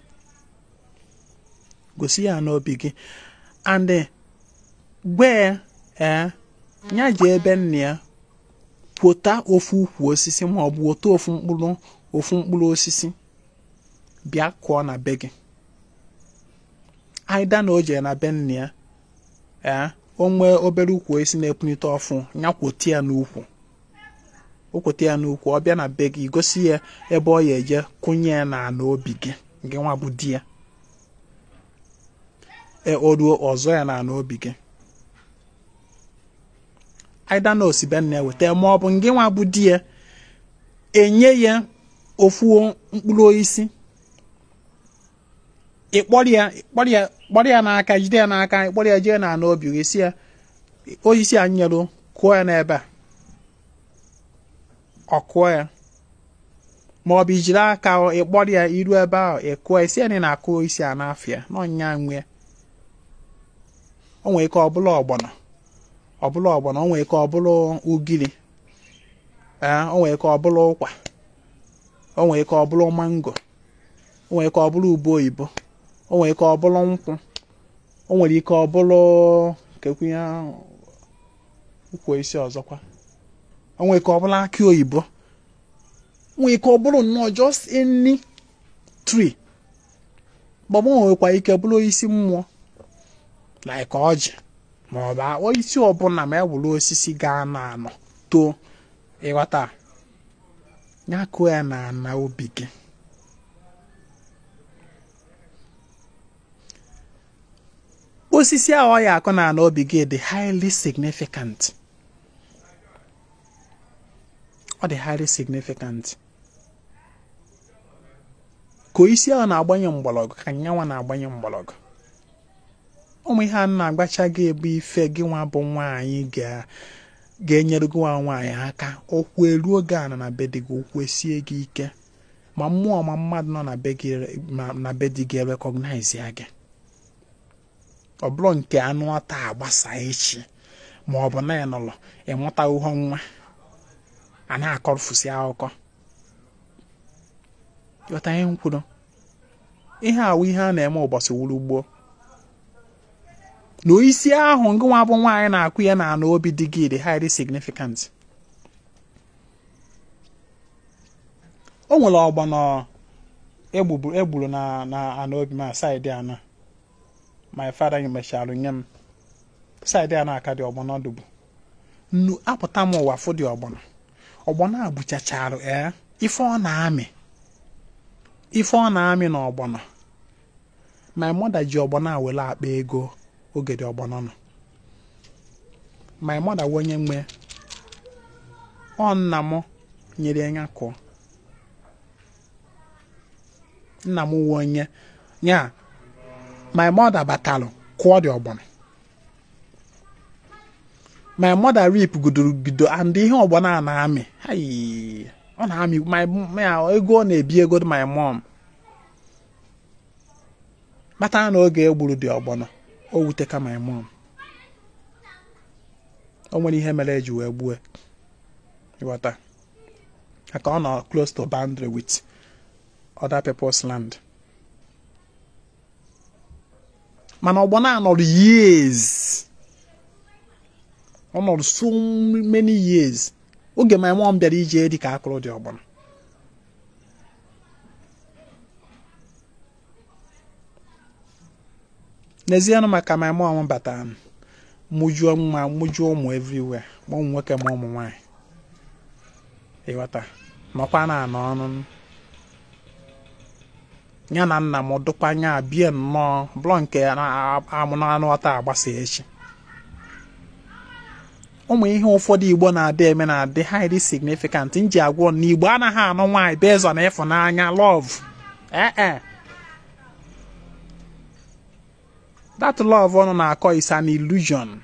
Gosi ya n'obi gị. And gwe ya ji ebe nne ya Kwota ofu ukwu osisi ma ọ bụ wota ofu mkpụrụ osisi bịa kụọ na be gị. Aida na o jee na be nna ya, ee, o nwee obere ukwu osisi na-epunite ọfụ, ya kwote ya n'ukwu. O kwote ya n'ukwu, ọ bịa na be gị, gosi ya ebe ọ ya eje kụnye ya n'ala obi gị, gị nwa bụ di ya. O ruo ọzọ ya n'ala obi gị. Aida na osi be nna ya weta, ma ọ bụ ngị nwa bụ di ya enye ya ofu mkpụrụ osisi, ịkpọrọ ya n'aka, jide ya n'aka, ịkpọrọ ya jee n'ala obi gị, si ya osisi a nyere kụọ ya n'ebe a, ọ kụọ ya. Ma ọ bụ ijiri aka ịkpọrọ ya iru ebe ahụ ịkụọ ya, si ya na ị na-akụ osisi a n'afịa na ọnya nwe. O nwere ike ọ bụla ọgbọnọ, o nwere ike ọ bụla ugiri, ee, o nwere ike ọ bụla ụkwa, o nwere ike ọ bụla mango, o nwere ike ọ bụla ube oyibo, o nwere ike ọ bụla nkwụ, o nwere ike ọ bụla kekwu ya ukwu isi ọzọkwa, o nwere ike ọ bụla akị oyibo, o nwere ike ọ bụrụ nnọọ just any tree. Gbagbo nwekwa ike bụrụ isi mmụọ like ọjị ma ọ bụ isi ọbụla, ma e wuru osisi gaa na-anọ too, ịghọta, ya kụọ ya n'ala obi gị. Osisi ahụ ọ ya akụ n'ala obi gị dị highly significant. Ọ dị highly significant. Ka isi ahụ na-agbanye mgbọrọgwụ ka nyanwa na-agbanye mgbọrọgwụ. Ụmụ ihe a na-agbacha gị bụ ife gị nwa bụ nwaanyị ga-enyere gị nwa nwaanyị aka. Okwu eruo gị ana na be di gị, okwu esie gị ike, ma mmụọ ma mmadụ nọ na be di gị recognize ya gị. Ọ bụrụ nke anụ ọta agbasa echi, ma ọ bụ na ị nọrọ ịmụta ụhọ nwa a na-akọrọfusi akụkọ. Ghọta ihe m kwuru? Ihe awụ ihe a na-eme ụbọchị wuru gboo. Na isi ahụ ngị nwa bụ nwaanyị na-akụ ya n'ala obi dị gị dị highly significant. O nwere ọgbọnọ egburu na ana obi ma saịdị ana my father mechara nye m saịdị ana aka dị ọgbọnọ dụbụ nnu apụta m ụwa fụ dị ọgbọnọ. Ọgbọnọ a bụchachara ife ọ na-amị na ọgbọnọ. My mother ji ọgbọnọ a were akpa ego oge dị ọgbọnọ nọ. My mother onye nwe ọ, nna m nyere ya kụọ. Nna m nwe onye ya, my mother batalụ kụọ dị ọgbọnọ. My mother rip gido and ihe ọgbọnọ a na-amị, ọ na-amị my ego, ọ na-ebi ego my mom. Kpatara na oge egburu dị ọgbọnọ, o wuteka my mom. O nwere ihe mere eji wee gbue, ịghọta, maka ọ nọ close to boundary with other people's land. Mana ọgbọnọ a nọrọ years, ọ nọrọ so many years. Oge my mom bịara ije dị ka akụrụ dị ọgbọnọ. N'ezienụ maka my mom batara mụjuo nwa, mụjuo ụmụ everywhere, ma ụmụ nwoke ma ụmụ nwaanyị, ịghọta, nọkwa na anọ ọnụ ya na nna m dụkwa anya bie nnọọ bụlọ nke amụ na anụ ọta agbasa echi. Ụmụ ihe ụfọdụ Igbo na-adị eme na-adị highly significant. Nji agwọ na Igbo anaghị anụ nwaanyị based on ịfụnanya love. Ee, that love ọnụ na-akọ is an illusion.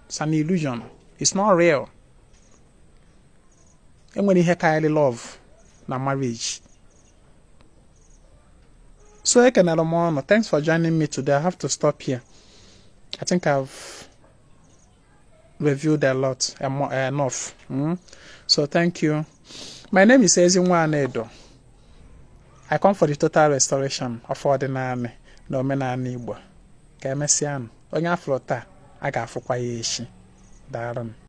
It's an illusion. It's not real. Enwere ihe karịrị love na marriage. So ekenere m ọnụ. Thanks for joining me today. I have to stop here. I think I've reviewed a lot enough. So thank you. My name is Ezinwa Anaedo. I come for the total restoration of ọdịnala na omenala Igbo. Ka emesịa, onye afro taa a ga-afụkwa ya echi. Daalụ.